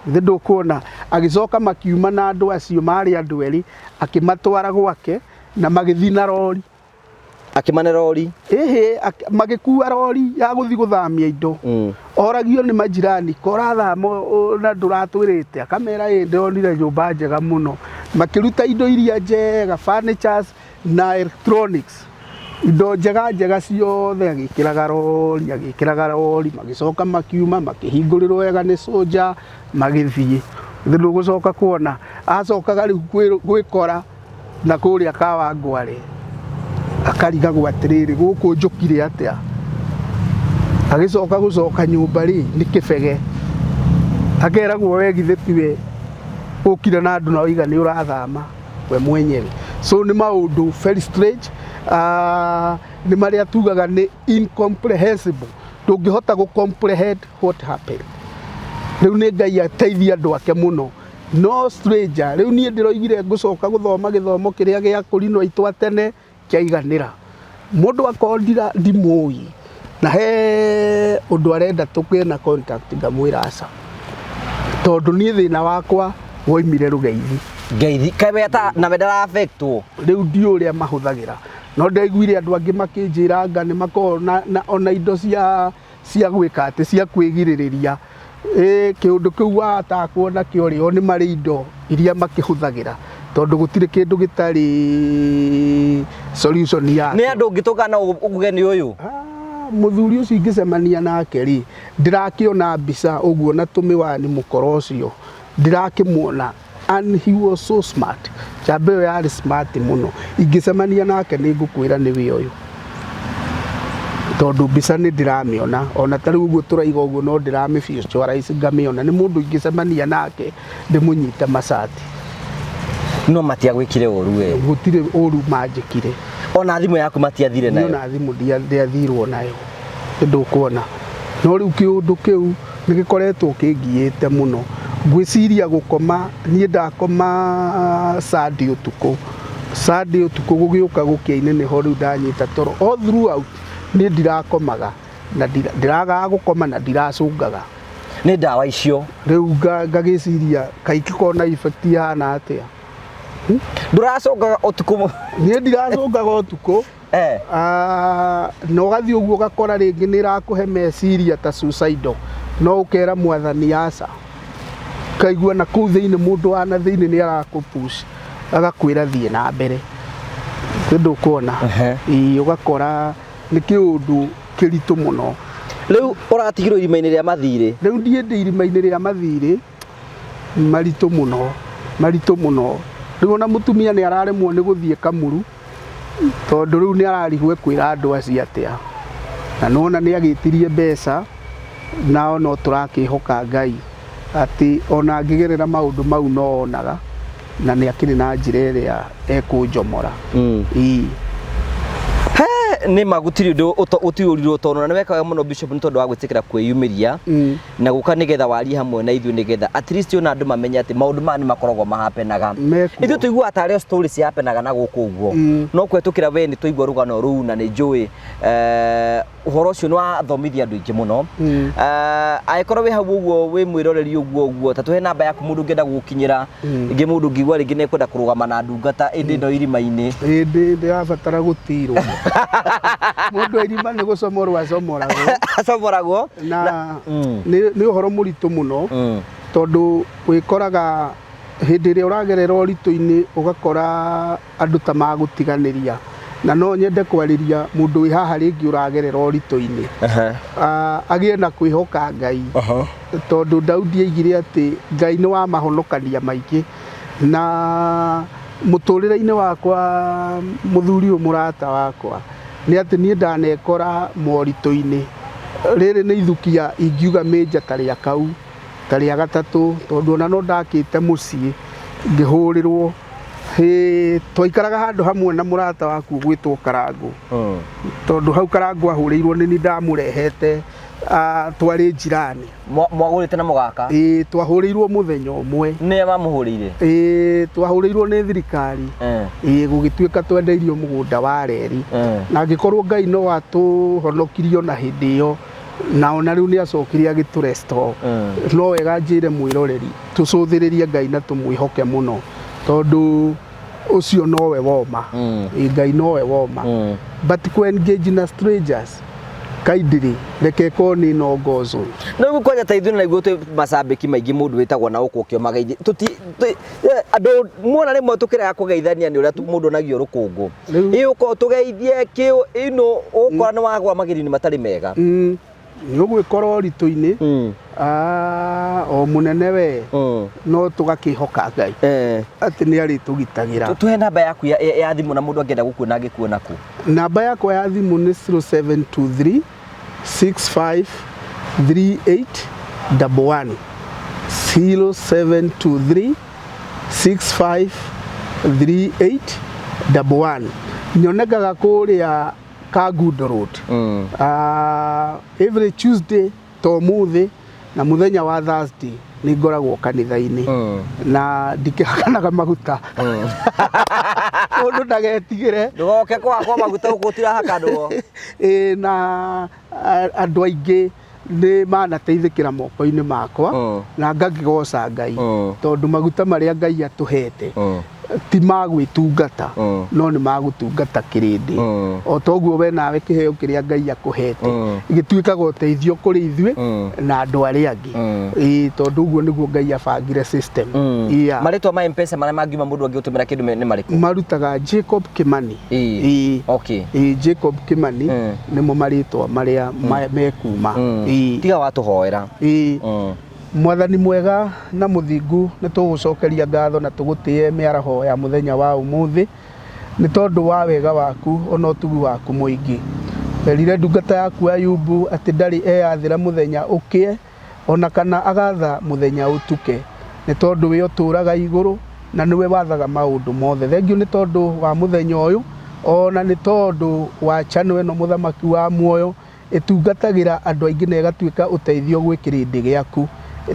Githĩ ndũkuona? Agĩcoka makiuma na andũ acio, marĩ andũ erĩ, akĩmatwara gwake na magĩthiĩ na rori. Akĩmane rori. Ĩhĩ, magĩkua rori ya gũthiĩ gũthamia indo. Oragio nĩ majirani, ko ũrathama na ndũratwĩrĩte? Akamera, ĩ, ndĩronire nyũmba njega mũno. Makĩruta indo iria njega, furnitures na electronics, indo njega njega ciothe, agĩkĩraga rori, agĩkĩraga rori. Magĩcoka makiuma, makĩhingũrĩrwo wega nĩ soja, magĩthiĩ. Githĩ ndũgũcoka kuona? Acokaga rĩu gwĩkora na kũrĩa Kawangware, akarigagwo atĩrĩrĩ, gũkũ njũkire atĩa? Agĩcoka gũcoka nyũmba rĩ, nĩ kĩbege. Akeragwo, we githĩ tiwe ũkire na andũ na waiga nĩ ũrathama we mwenyewe? So nĩ maũndũ very strange, nĩ marĩa tugaga nĩ incomprehensible. Ndũngĩhota gũ comprehend what happened. Rĩu nĩ Ngai ateithie andũ ake mũno. No stranger, rĩu niĩ ndĩroigire ngũcoka gũthoma gĩthomo kĩrĩa gĩa kũrinwo aitũ a tene kĩaiganĩra. Mũndũ akorwo ndimũĩ na he ũndũ arenda tũgĩe na contact, ngamwĩra aca, tondũ niĩ thĩna wakwa woimire rũgeithi. Ngeithi kaĩ ata na we ndara-affectwo? Rĩu ndiũ ũrĩa mahũthagĩra, no ndaiguire andũ angĩ makĩnjĩra anga nĩ makoragwo na ona indo cia gwĩka atĩ cia kwĩgirĩrĩria ĩ kĩũndũ kĩu watakwo nakĩo rĩ, o nĩ marĩ indo iria makĩhũthagĩra, tondũ gũtirĩ kĩndũ gĩtarĩ solution yakĩo. Nĩ andũ ũngĩtũngana uge nĩ ũyũ? Ah, mũthuri ũcio ingĩcemania nake rĩ, ndĩrakĩona mbica ũguo na tũmĩwani, mũkoro ũcio ndĩrakĩmuona, and he was so smart. Njamba ĩyo yarĩ smart mũno. Ingĩcemania nake nĩ ngũkwĩra nĩwe ũyũ, tondũ mbica nĩ ndĩramĩona. Ona ta rĩu ũguo tũraiga ũguo, no ndĩramĩ visualize ngamĩona. Nĩ mũndũ ingĩcemania nake ndĩmũnyite macati. No matiagwĩkire ũru we? Gũtirĩ ũru manjĩkire. Ona thimũ yaku matiathire Niĩ nayo? Ona thimũ ndiathirwo nayo, ndũkuona. No rĩu kĩũndũ kĩu nĩ gĩkoretwo kĩngiĩte mũno. Ngwĩciria gũkoma, niĩ ndakoma Sunday ũtukũ, Sunday ũtukũ gũgĩũka gũkĩa-inĩ nĩho rĩu ndanyita toro. All throughout niĩ ndirakomaga na ndĩragaga gũkoma na ndiracũngaga. Nĩ ndawa icio? Rĩu ngagĩciria kaĩ ingĩkorwo na effect ihana atĩa. Ndũracũngaga ũtukũ? Niĩ ndiracũngaga ũtukũ. Ah, na ũgathiĩ ũguo ũgakora rĩngĩ nĩ ĩrakũhe meciria ta suicidal, no ũkera Mwathani aca. Ũkaigua na kũu thĩinĩ mũndũ wa na thĩinĩ nĩ arakũ push, agakwĩra thiĩ na mbere. Nĩ ndũkuona? Ĩĩ, ũgakora nĩ kĩũndũ kĩritũ mũno. Rĩu ũratigirwo irima-inĩ rĩa mathirĩ? Rĩu ndiĩ ndĩ irima-inĩ rĩa mathirĩ maritũ mũno, maritũ mũno. Rĩu ona mũtumia nĩ araremwo nĩ gũthiĩ Kamuru, tondũ rĩu nĩ ararigwo ekwĩra andũ acio atĩa. Na nĩwona nĩ agĩtirie mbeca, nao no tũrakĩhoka Ngai atĩ ona angĩgerera maũndũ mau no onaga na nĩ akĩrĩ na njĩra ĩrĩa ekũnjomora. Ĩĩ. He, Nĩ ma gũtirĩ ũndũ gũtirĩ ũrirũ ũtonwo, na nĩ weka wega mũno Bishop nĩ tondũ wa gwĩtĩkĩra kwĩyumĩria na gũka nĩgetha warie hamwe na ithuĩ, nĩgetha at least ona andũ mamenye atĩ maũndũ maya nĩ makoragwo mahapenaga. Mekuo. Ithuĩ tũiguaga tarĩ o story cihapenaga na gũkũ ũguo, no kũhetũkĩra we nĩ twaigua rũgano rũu, na nĩ njũĩ ũhoro ũcio nĩ wathomithia andũ aingĩ mũno. Angĩkorwo wĩ hau ũguo wĩ mwĩroreri ũguo ũguo, ta tũhe namba yaku mũndũ ũngĩenda gũgũkinyĩra, rĩngĩ mũndũ ũngĩigua rĩngĩ nĩ ekwenda kũrũgama na ndungata ĩndĩ ĩno irima-inĩ. Ĩndĩ ndĩrabatara gũtirwo mũndũ irima nĩ gũcomorwo acomoragwo. Acomoragwo. Na nĩ ũhoro mũritũ mũno, tondũ wĩkoraga hĩndĩ ĩrĩa ũragerera ũritũ-inĩ ũgakora andũ ta magũtiganĩria, na no nyende kwarĩria mũndũ wĩ haha rĩngĩ ũragerera ũritũ-inĩ, agĩe na kwĩhoka Ngai, tondũ Daudi aigire atĩ Ngai nĩ wa mahonokania maingĩ. Na mũtũrĩre-inĩ wakwa, mũthuri ũyũ mũrata wakwa, nĩ atĩ niĩ ndanekora moritũ-inĩ. Rĩrĩ nĩ ithukia ingiuga mĩnja ta rĩa kau ta rĩa gatatũ, tondũ ona no ndakĩte mũciĩ ngĩhũrĩrwo. Hĩ, twaikaraga handũ hamwe na mũrata waku ũgwĩtwo Karangũ, tondũ hau Karangũ ahũrĩirwo nĩ ni ndamũrehete, twarĩ njirani. Mwagũrĩte na mũgaka? Ĩĩ, twahũrĩirwo mũthenya ũmwe. Nĩa mamũhũrĩire? Ĩĩ, twahũrĩirwo nĩ thirikari. Ĩĩ, gũgĩtuĩka twendeirio mũgũnda wa reri, na angĩkorwo Ngai no atũhonokirie ona hĩndĩ ĩyo, na ona rĩu nĩ acokire agĩtũ restore. No wega njĩre mwĩroreri tũcũthĩrĩrie Ngai na tũmwĩhoke mũno, tondũ ũcio nowe woma. Ĩĩ, Ngai nowe woma. But kũ engage na strangers kindly, reke ĩkorwo nĩ no go zone. No rĩu kwanja ta ithuĩ na nĩguo twĩ macambĩki maingĩ, mũndũ wĩtagwo na gũkũ ũkĩomageithia tũti andũ muona rĩmwe tũkĩrega kũgeithania nĩ ũrĩa mũndũ onagio rũkũngũ. Ĩ ũkorwo tũgeithie kĩ ino ũgũkora nĩ wagwa magerio-inĩ matarĩ mega. Nĩ ũgwĩkora ũritũ-inĩ, o mũnene we, no tũgakĩhoka Ngai atĩ nĩ arĩtũgitagĩra. Tũhe namba yaku ya thimũ, na mũndũ angĩenda gũkuona angĩkuona kũ? Namba yakwa ya thimũ nĩ 0723 65 38 11, 0723 65 38 11. Nyonekaga kũrĩa Kangundo Road. Every Tuesday to mũthĩ na mũthenya wa Thursday nĩ ngoragwo kanitha-inĩ, na ndikĩhakanaga maguta, mũndũ ndagetigĩre. Ndũgoke kũhakwo maguta gũkũ ũtirahaka ndũgo. Ĩĩ, na andũ aingĩ nĩ manateithĩkĩra moko-inĩ makwa, na ngakĩgoca Ngai, tondũ maguta marĩa Ngai atũhete ti ma gwĩtungata, no nĩ ma gũtungata kĩrĩndĩ. O toguo we nawe kĩheo kĩrĩa Ngai akũhete gĩtuĩkaga ũteithio kũrĩ ithuĩ na andũ arĩa angĩ. Ĩĩ, tondũ ũguo nĩguo Ngai abangire system. Yeah. Marĩtwa ma M-Pesa marĩa mangiuma mũndũ angĩgũtũmĩra kĩndũ nĩ marĩkũ? Marutaga Jacob Kimani. Ĩĩ. Ĩĩ, Jacob Kimani. Nĩmo marĩtwa marĩa mekuma. Ĩĩ. Tiga watũhoera. Ĩĩ. Mwathani mwega na mũthingu, nĩ tũgũcokeria ngatho na tũgũtĩe mĩaraho ya mũthenya wa ũmũthĩ nĩ tondũ wa wega waku ona ũtugi waku mũingĩ. Werire ndungata yaku Ayubu atĩ ndarĩ eyathĩra mũthenya ũkĩe ona kana agatha mũthenya ũtuke, nĩ tondũ we ũtũũraga igũrũ na nĩwe wathaga maũndũ mothe. Thengiũ nĩ tondũ wa mũthenya ũyũ, ona nĩ tondũ wa channel ĩno Mũthamaki wa Muoyo ĩtungatagĩra andũ aingĩ na ĩgatuĩka ũteithio gwĩ kĩrĩndĩ gĩaku.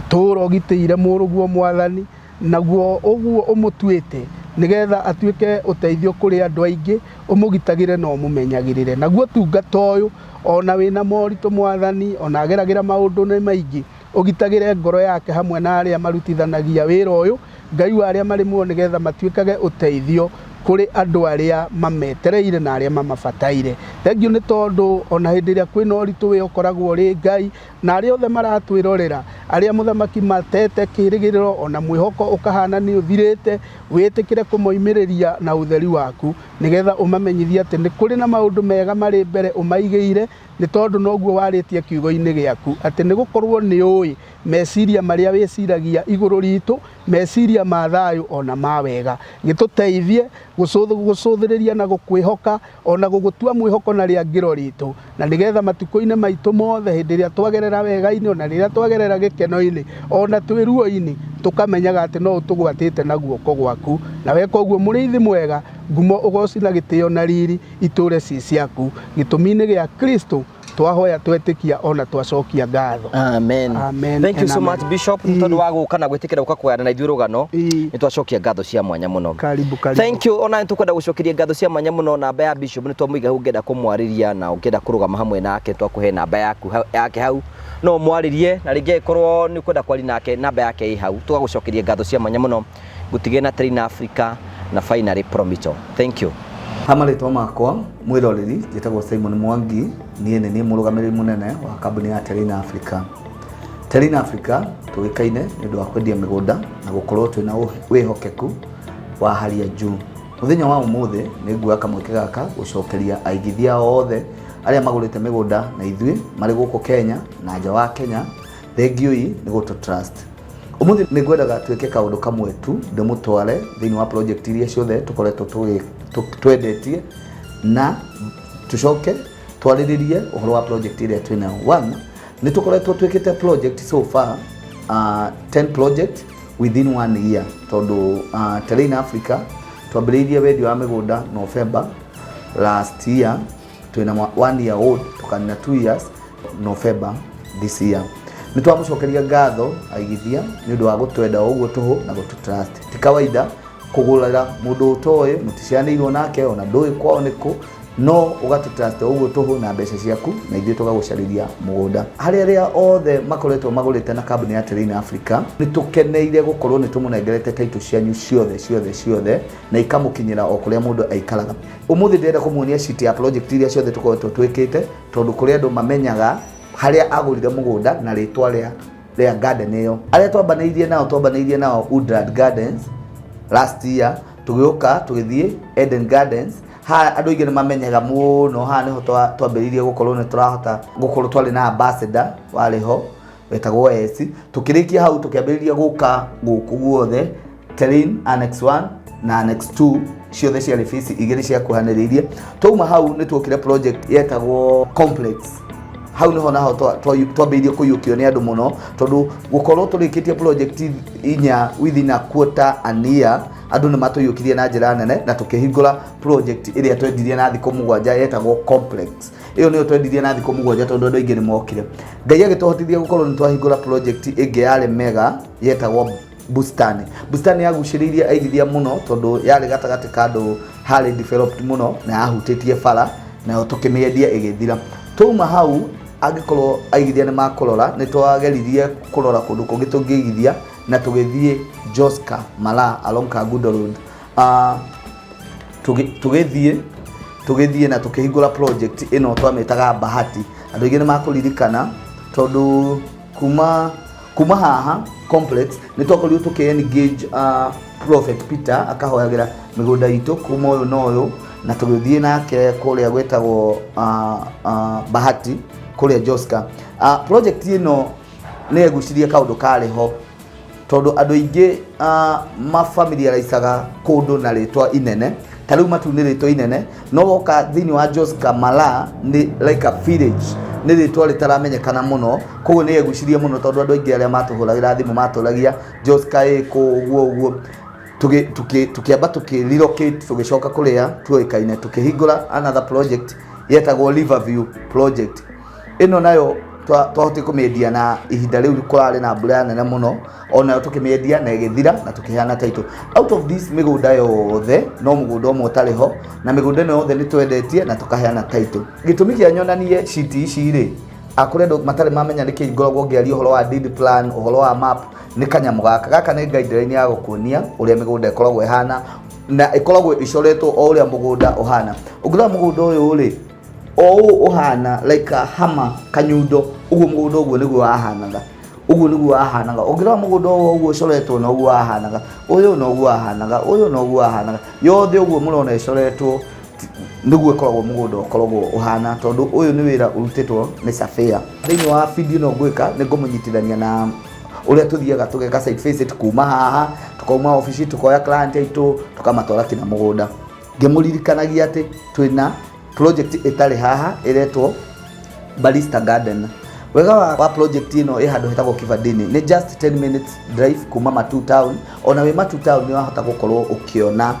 Tũũra ũgitĩire mũrũguo Mwathani, naguo ũguo ũmũtuĩte nĩgetha atuĩke ũteithio kũrĩ andũ aingĩ, ũmũgitagĩre na ũmũmenyagĩrĩre. Naguo ũtungata ũyũ, ona wĩna moritũ Mwathani, ona ageragĩra maũndũ nĩ maingĩ, ũgitagĩre ngoro yake hamwe na arĩa marutithanagia wĩra ũyũ, Ngai wa arĩa marĩ muoyo, nĩgetha matuĩkage ũteithio kũrĩ andũ arĩa mametereire na arĩa mamabataire. Thengiũ nĩ tondũ ona hĩndĩ ĩrĩa kwĩna ũritũ we ũkoragwo ũrĩ Ngai, na arĩa othe maratwĩrorera, arĩa mũthamaki matete kĩrĩgĩrĩro ona mwĩhoko ũkahana nĩ ũthirĩte, wĩtĩkĩre kũmoimĩrĩria na ũtheri waku, nĩgetha ũmamenyithie atĩ nĩ kũrĩ na maũndũ mega marĩ mbere ũmaigĩire, nĩ tondũ noguo warĩtie kiugo-inĩ gĩaku atĩ nĩ gũkorwo nĩ ũĩ Meciria marĩa wĩciragia igũrũ ritũ, meciria ma thayũ ona ma wega. Gĩtũteithie gũcũthĩrĩria na gũkwĩhoka ona gũgũtua mwĩhoko na rĩangĩro ritũ, na nĩgetha matukũ-inĩ maitũ mothe hĩndĩ ĩrĩa twagerera wega-inĩ ona rĩrĩa twagerera gĩkeno-inĩ ona twĩ ruo-inĩ, tũkamenyaga atĩ no ũtũgwatĩte na guoko gwaku. Na weka ũguo mũrĩithi mwega, ngumo, ũgoci na gĩtĩo na riri itũre ci ciaku. Gĩtũmi-inĩ gĩa Kristo twahoya, twetĩkia ona twacokia ngatho. Amen. Amen Thank you and so amen. much, Bishop, nĩ tondũ wa gũka na gwĩtĩkĩra gũka kũgayana na ithuĩ rũgano. Nĩ twacokia ngatho cia mwanya mũno. Karibu, karibu. Thank you. Ona nĩ tũkwenda gũcokeria ngatho cia mwanya mũno. Namba ya Bishop nĩ twamũiga hau, ũngĩenda kũmwarĩria na ũngĩenda kũrũgama hamwe nake, twakũhe namba yaku yake hau, no ũmwarĩrie, na rĩngĩ angĩkorwo nĩ ũkwenda kwaria nake, namba yake ĩ hau. Tũgagũcokeria ngatho cia mwanya mũno. Ngũtige na Train Africa na finally Promito. Thank you. Ha marĩtwa makwa, mwĩroreri, njĩtagwo Simon Mwangi. Niĩ nĩ niĩ mũrũgamĩrĩri mũnene wa kambuni ya Terrain Africa. Terrain Africa tũĩkaine nĩ ũndũ wa kwendia mĩgũnda na gũkorwo twĩna wĩhokeku wa hali ya juu. Mũthenya wa ũmũthĩ nĩ nguoya kamweke gaka gũcokeria aigithia othe arĩa magũrĩte mĩgũnda na ithuĩ marĩ gũkũ Kenya na nja wa Kenya thengiũi nĩ gũtũ trust. Ũmũthĩ nĩ ngwendaga twĩke kaũndũ kamwe tu, ndĩmũtware thĩinĩ wa project iria ciothe tũkoretwo twendetie na tũcoke twarĩrĩrie ũhoro wa project ĩrĩa twĩnayo. One, nĩ tũkoretwo twĩkĩte project so far 10 project within one year, tondũ Terrain Africa twambĩrĩirie wendia wa mĩgũnda November last year. Twĩna 1 year old, tũkanina 2 years November this year. Nĩ twamũcokeria ngatho aigithia nĩ ũndũ wa gũtwenda o ũguo tũhũ na gũtũ trust. Ti kawaida kũgũrĩra mũndũ ũtoĩ, mũticianĩirwo nake, ona ndũĩ kwao nĩkũ, no ũgatũ trust o ũguo tũhũ na mbeca ciaku na ithuĩ tũgagũcarĩria mũgũnda. Harĩ arĩa othe makoretwo magũrĩte na kambuni ya Terrain Africa, nĩ tũkeneire gũkorwo nĩ tũmũnengerete title cianyu ciothe ciothe ciothe na ikamũkinyĩra o kũrĩa mũndũ aikaraga. Ũmũthĩ ndĩrenda kũmuonia sheet ya project iria ciothe tũkoretwo twĩkĩte, tondũ kũrĩ andũ mamenyaga harĩa agũrire mũgũnda na rĩtwa rĩa garden ĩyo. Arĩa twambanĩirie nao Woodland Gardens last year, tũgĩũka tũgĩthiĩ Eden Gardens. Haha andũ aingĩ nĩ mamenyaga mũno, haha nĩho twambĩrĩirie gũkorwo nĩ tũrahota gũkorwo twarĩ na ambassador warĩ ho wetagwo Esi. Tũkĩrĩkia hau, tũkĩambĩrĩria gũka gũkũ guothe Terrain Annex 1 na Annex 2, ciothe ciarĩ phase igĩrĩ ciakuhanĩrĩirie. Twauma hau nĩ tuokire project yetagwo Complex. Hau niho naho twambĩrĩirie kũiyũkio nĩ andũ mũno, tondũ gũkorwo tũrĩkĩtie project inya within a quarter an year, andũ nĩ matũiyũkirie na njĩra nene, na tũkĩhingũra project ĩrĩa twendirie na thikũ 7 yetagwo Complex. Ĩyo nĩyo twendirie na thikũ 7 tondũ andũ aingĩ nĩ mokire. Ngai agĩtũhotithia gũkorwo nĩ twahingũra project ĩngĩ yarĩ mega yetagwo Bustani. Bustani yagucĩrĩirie aigithia mũno tondũ yarĩ gatagatĩ ka andũ, harĩ developed mũno na yahutĩtie bara, nayo tũkĩmĩendia ĩgĩthira. Twauma hau, angĩkorwo aigithia nĩ makũrora, nĩ twageririe kũrora kũndũ kũngĩ tũngĩigithia na tũgĩthiĩ Joska Mala along Kangundo Road. Tũgĩthiĩ na tũkĩhingũra project ĩno twamĩtaga Bahati. Andũ aingĩ nĩ makũririkana tondũ kuma haha Complex nĩ twakorirwo tũkĩ engage Prophet Peter akahoyagĩra mĩgũnda itũ kuma ũyũ na ũyũ, na tũgĩthiĩ nake kũrĩa gwĩtagwo Bahati kũrĩa Joska. Project ĩno nĩ yegucirie kaũndũ karĩ ho, tondũ andũ aingĩ mafamiliaricaga kũndũ na rĩtwa inene. Ta rĩu Matu nĩ rĩtwa inene, no woka thĩinĩ wa Joska Mala nĩ like a village, nĩ rĩtwa rĩtaramenyekana mũno. Koguo nĩ yegucirie mũno tondũ andũ aingĩ arĩa matũhũragĩra thimũ matũragia Joska ĩkũ ũguo ũguo. Tũkĩamba tũkĩ relocate, tũgĩcoka kũrĩa tuoĩkaine, tũkĩhingũra another project yetagwo Riverview project. Ĩno nayo twahotire kũmĩendia na ihinda rĩu kũrarĩ na mbura nene mũno, onayo tũkĩmĩendia na ĩgĩthira na tũkĩheana title. Out of this mĩgũnda yothe, no mũgũnda ũmwe ũtarĩ ho, na mĩgũnda ĩno yothe nĩ twendetie na tũkaheana title. Gĩtũmi kĩa nyonanie sheet ici rĩ, akũrĩ andũ matarĩ mamenya nĩkĩ ngoragwo ngĩaria ũhoro wa deed plan, ũhoro wa map, nĩ kanyamũ gaka. Gaka nĩ guideline ya gũkuonia ũrĩa mĩgũnda ĩkoragwo ĩhana, na ĩkoragwo ĩcoretwo o ũrĩa mũgũnda ũhana. Ũngĩrora mũgũnda ũyũ rĩ, o ũũ ũhana like a hammer, kanyundo ũguo. Mũgũnda ũguo nĩguo wahanaga, ũguo nĩguo wahanaga. Ũngĩrora mũgũnda ũyũ ũguo ũcoretwo, noguo wahanaga ũyũ, noguo wahanaga ũyũ, noguo wahanaga yothe. Ũguo mũrona ĩcoretwo nĩguo ĩkoragwo mũgũnda ũkoragwo ũhana, tondũ ũyũ nĩ wĩra ũrutĩtwo nĩ surveyor. Thĩinĩ wa video ĩno ngwĩka nĩ ngũmũnyitithania na Ũrĩa tũthiaga tũgeka site visit kuma haha, tukauma obici, tukoya client aitũ, tukamatwara kinya mũgũnda. Ngĩmũririkanagia atĩ twĩna project ĩtarĩ haha ĩretwo Barista Garden. Wega wa project ĩno ĩ handũ hetagwo Kibandini, nĩ just 10 minutes drive kuma Matu town. Ona wĩ Matu town nĩ wahota gũkorwo ũkĩona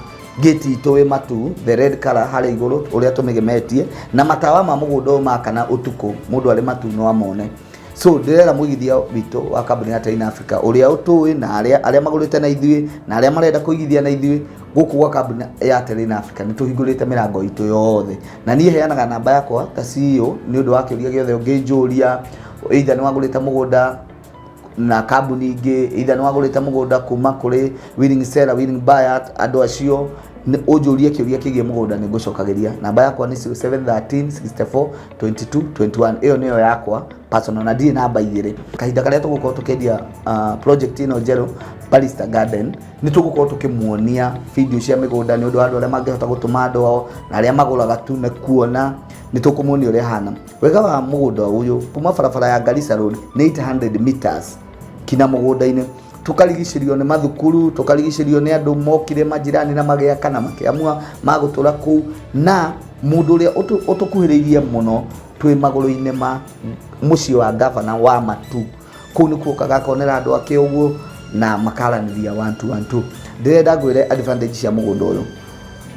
gate itũ wĩ Matu, the red color harĩa igũrũ ũrĩa tũmĩgemetie, na matawa ma mũgũnda ũyũ makana ũtukũ, mũndũ arĩ Matu no amone. So ndĩrera mũigithia witũ wa kambuni ya Terrain Africa ũrĩa ũtũĩ na arĩa magũrĩte na ithuĩ na arĩa marenda kũigithia na ithuĩ gũkũ gwa kambuni ya Terrain Africa, nĩ tũhingũrĩte mĩrango itũ yothe, na niĩ heanaga namba yakwa ta CEO nĩ ũndũ wa kĩũria gĩothe ũngĩnjũria, either nĩ wagũrĩte mũgũnda na kambuni ingĩ, either nĩ wagũrĩte mũgũnda kuma kũrĩ willing seller, willing buyer, andũ acio ũnjũrie kĩũria kĩgiĩ mũgũnda, nĩ ngũcokagĩria. Namba yakwa nĩ 0713 64 22 21. Ĩyo nĩyo yakwa personal na ndirĩ namba igĩrĩ. Kahinda karĩa tũgũkorwo tũkĩendia project ĩno njerũ, Barista Garden, nĩ tũgũkorwo tũkĩmuonia video cia mĩgũnda nĩ ũndũ wa andũ arĩa mangĩhota gũtũma andũ ao na arĩa magũraga tu nĩ kuona, nĩ tũkũmuonia ũrĩa hana. Wega wa mũgũnda ũyũ, kuma barabara ya Garissa Road nĩ 800 meters kinya mũgũnda-inĩ. Tũkarigicĩrio nĩ mathukuru, tũkarigicĩrio nĩ andũ mokire majirani na magĩaka na makĩamua magũtũra kũu, na mũndũ ũrĩa ũtũkuhĩrĩirie mũno, twĩ magũrũ-inĩ ma mũciĩ wa gavana wa Matu. Kũu nĩkuo okaga akonera andũ ake ũguo na makaranĩria one two one two. Ndĩrenda ngwĩre advantage cia mũgũnda ũyũ.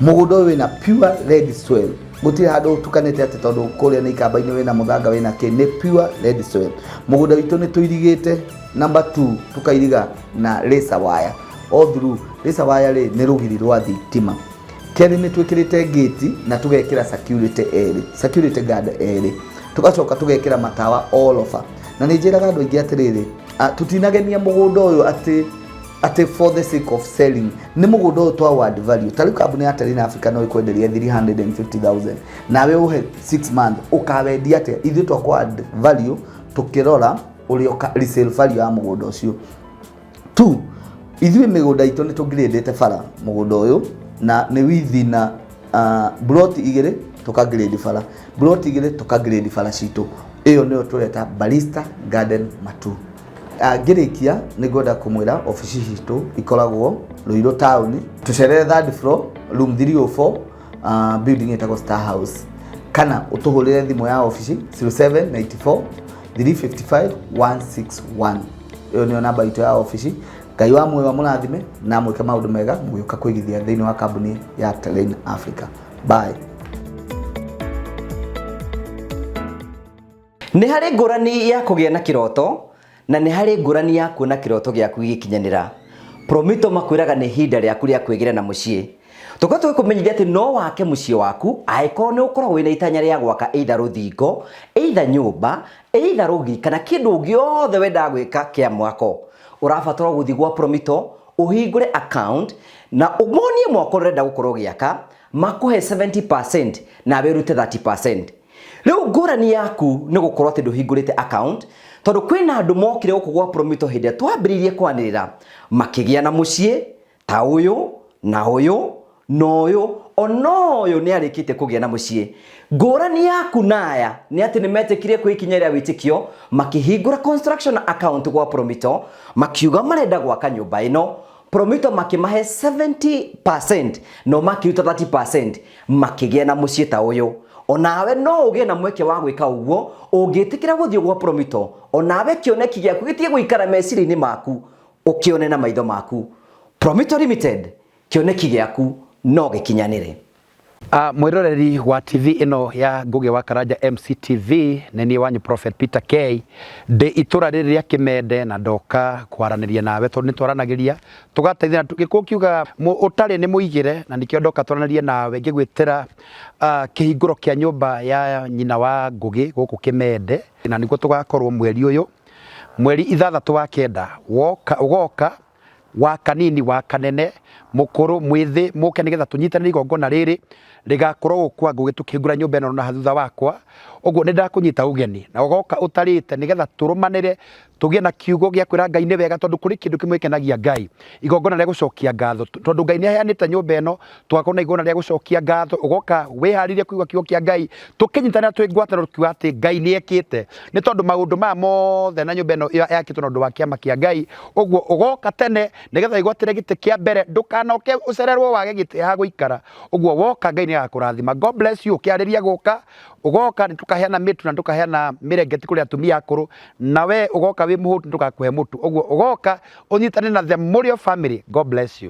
Mũgũnda ũyũ wĩna pure red soil, gũtirĩ handũ ũtukanĩte atĩ tondũ kũrĩa nĩ ikamba-inĩ wĩna mũthanga wĩna kĩ, nĩ pure red soil. Mũgũnda witũ nĩ tũirigĩte, number 2, tũkairiga na laser wire all through. Laser wire rĩ, nĩ rũgiri rwa thitima. Kerĩ, nĩ twĩkĩrĩte gate na tũgekĩra security erĩ, security guard erĩ, tũgacoka tũgekĩra matawa all over. Na nĩ njĩraga andũ aingĩ atĩrĩrĩ, tũtinagenia mũgũnda ũyũ atĩ for the sake of selling. Nĩ mũgũnda ũyũ twa add value. Ta rĩu kambuni ya Terrain Africa no ĩkwenderia 350,000 nawe ũhe 6 month, ũkawendia atĩa? Ithuĩ twakwa add value tũkĩrora ũrĩa resale value ya mũgũnda ũcio. Two, ithuĩ mĩgũnda itũ nĩ tũngirĩndĩte bara. Mũgũnda ũyũ na nĩ withi na plot igĩrĩ, tũkagrade bara, plot igĩrĩ, tũkagrade bara citũ. Ĩyo nĩyo tũreta Barista Garden Matu. Ngĩrĩkia, nĩ ngwenda kũmwĩra obici citũ ikoragwo Ruiru town, tũcerere third floor, room 304, building ĩtagwo Star House, kana ũtũhũrĩre thimũ ya obici 0794 355 161. Ĩyo nĩyo namba itũ ya obici. Ngai wa muoyo amũrathime na mwĩke maũndũ mega mũgĩũka kũigithia thĩinĩ wa kambuni ya Terrain Africa. Bye. Nĩ harĩ ngũrani ya kũgĩa na kĩroto na nĩ harĩ ngũrani ya kuona kĩroto gĩaku gĩgĩkinyanĩra. Promito makwĩraga nĩ ihinda rĩaku rĩa kwĩgĩra na mũciĩ. Tũkorwo tũgĩkũmenyithia atĩ no wake mũciĩ waku angĩkorwo nĩ ũkoragwo wĩna itanya rĩa gwaka, either rũthingo, either nyũmba, either rũgiri, kana kĩndũ gĩothe wendaga gwĩka kĩa mwako. Ũrabatara gũthiĩ gwa Promito, ũhingũre account na ũmonie mwako ũrenda gũkorwo ũgĩaka, makũhe 70% nawe ũrute 30%. Rĩu ngũrani yaku nĩ gũkorwo atĩ ndũhingũrĩte account, tondũ kwĩna andũ mokire gũkũ gwa Promito hĩndĩ ĩrĩa twambĩrĩirie kwanĩrĩra, makĩgĩa na mũciĩ ta ũyũ na ũyũ na ũyũ, ona ũyũ nĩ arĩkĩtie kũgĩa na mũciĩ. Ngũrani yaku naya nĩ atĩ nĩ metĩkirie kwĩ ikinya rĩa wĩtĩkio, makĩhingũra construction account gwa Promito, makiuga marenda gwaka nyũmba ĩno. Promito makĩmahe 70%, no makĩruta 30%, makĩgĩa na mũciĩ ta ũyũ. Onawe no ũgĩe na mweke wa gwĩka ũguo ũngĩtĩkĩra gũthiĩ gwa Promito. Onawe kĩoneki gĩaku gĩtige gũikara meciria-inĩ maku, ũkĩone na maitho maku. Promito Limited, kĩoneki gĩaku no gĩkinyanĩre. Mwĩroreri wa TV ĩno ya Ngũgĩ wa Karanja MCTV, nĩ niĩ wanyu Prophet Peter K, ndĩ itũra rĩrĩ rĩa Kĩmende na ndoka kwaranĩria nawe, tondũ nĩ twaranagĩria tũgateithana. Gĩkũyũ kiuga ũtarĩ nĩ mũigĩre, na nĩkĩo ndoka twaranĩrie nawe ngĩgwĩtĩra kĩhingũro kĩa nyũmba ya nyina wa Ngũgĩ gũkũ Kĩmende, na nĩguo tũgakorwo mweri ũyũ, mweri 6 wa 9. Woka ũgoka wa kanini wa kanene, mũkũrũ mwĩthĩ, mũke nĩgetha tũnyitanĩre igongona rĩrĩ rĩgakorwo gũkũ kwa Ngũgĩ, tũkĩhingũra nyũmba ĩno na thutha wakwa. Ũguo nĩ ndakũnyita ũgeni na ũgoka ũtarĩte nĩgetha tũrũmanĩre tũgĩe na kiugo gĩa kwĩra Ngai nĩ wega, tondũ kũrĩ kĩndũ kĩmwe gĩkenagia Ngai, igongona rĩa gũcokia ngatho. Tondũ Ngai nĩ aheanĩte nyũmba ĩno, tũgakorwo na igongona rĩa gũcokia ngatho. Ũgoka wĩharĩirie kũigua kiugo kĩa Ngai, tũkĩnyitanĩra twĩ ngwatanĩro tukiuga atĩ Ngai nĩ ekĩte, nĩ tondũ maũndũ maya mothe na nyũmba ĩno yakĩtwo na ũndũ wa kĩama kĩa Ngai. Ũguo ũgoka tene nĩgetha wĩgwatĩre gĩtĩ kĩa mbere, ndũkanoke ũcererwo wage gĩtĩ ha gũikara. Ũguo woka Ngai nĩ agakũrathima. God bless you. Ũkĩarĩria gũka, ũgoka nĩ tũkaheana mĩtu na tũkaheana mĩrengeti kũrĩ atumia akũrũ, na we ũgoka wĩ mũhũtu nĩ tũgakũhe mũtu. Ũguo ũgoka ũnyitane na the Mũrĩo family. God bless you.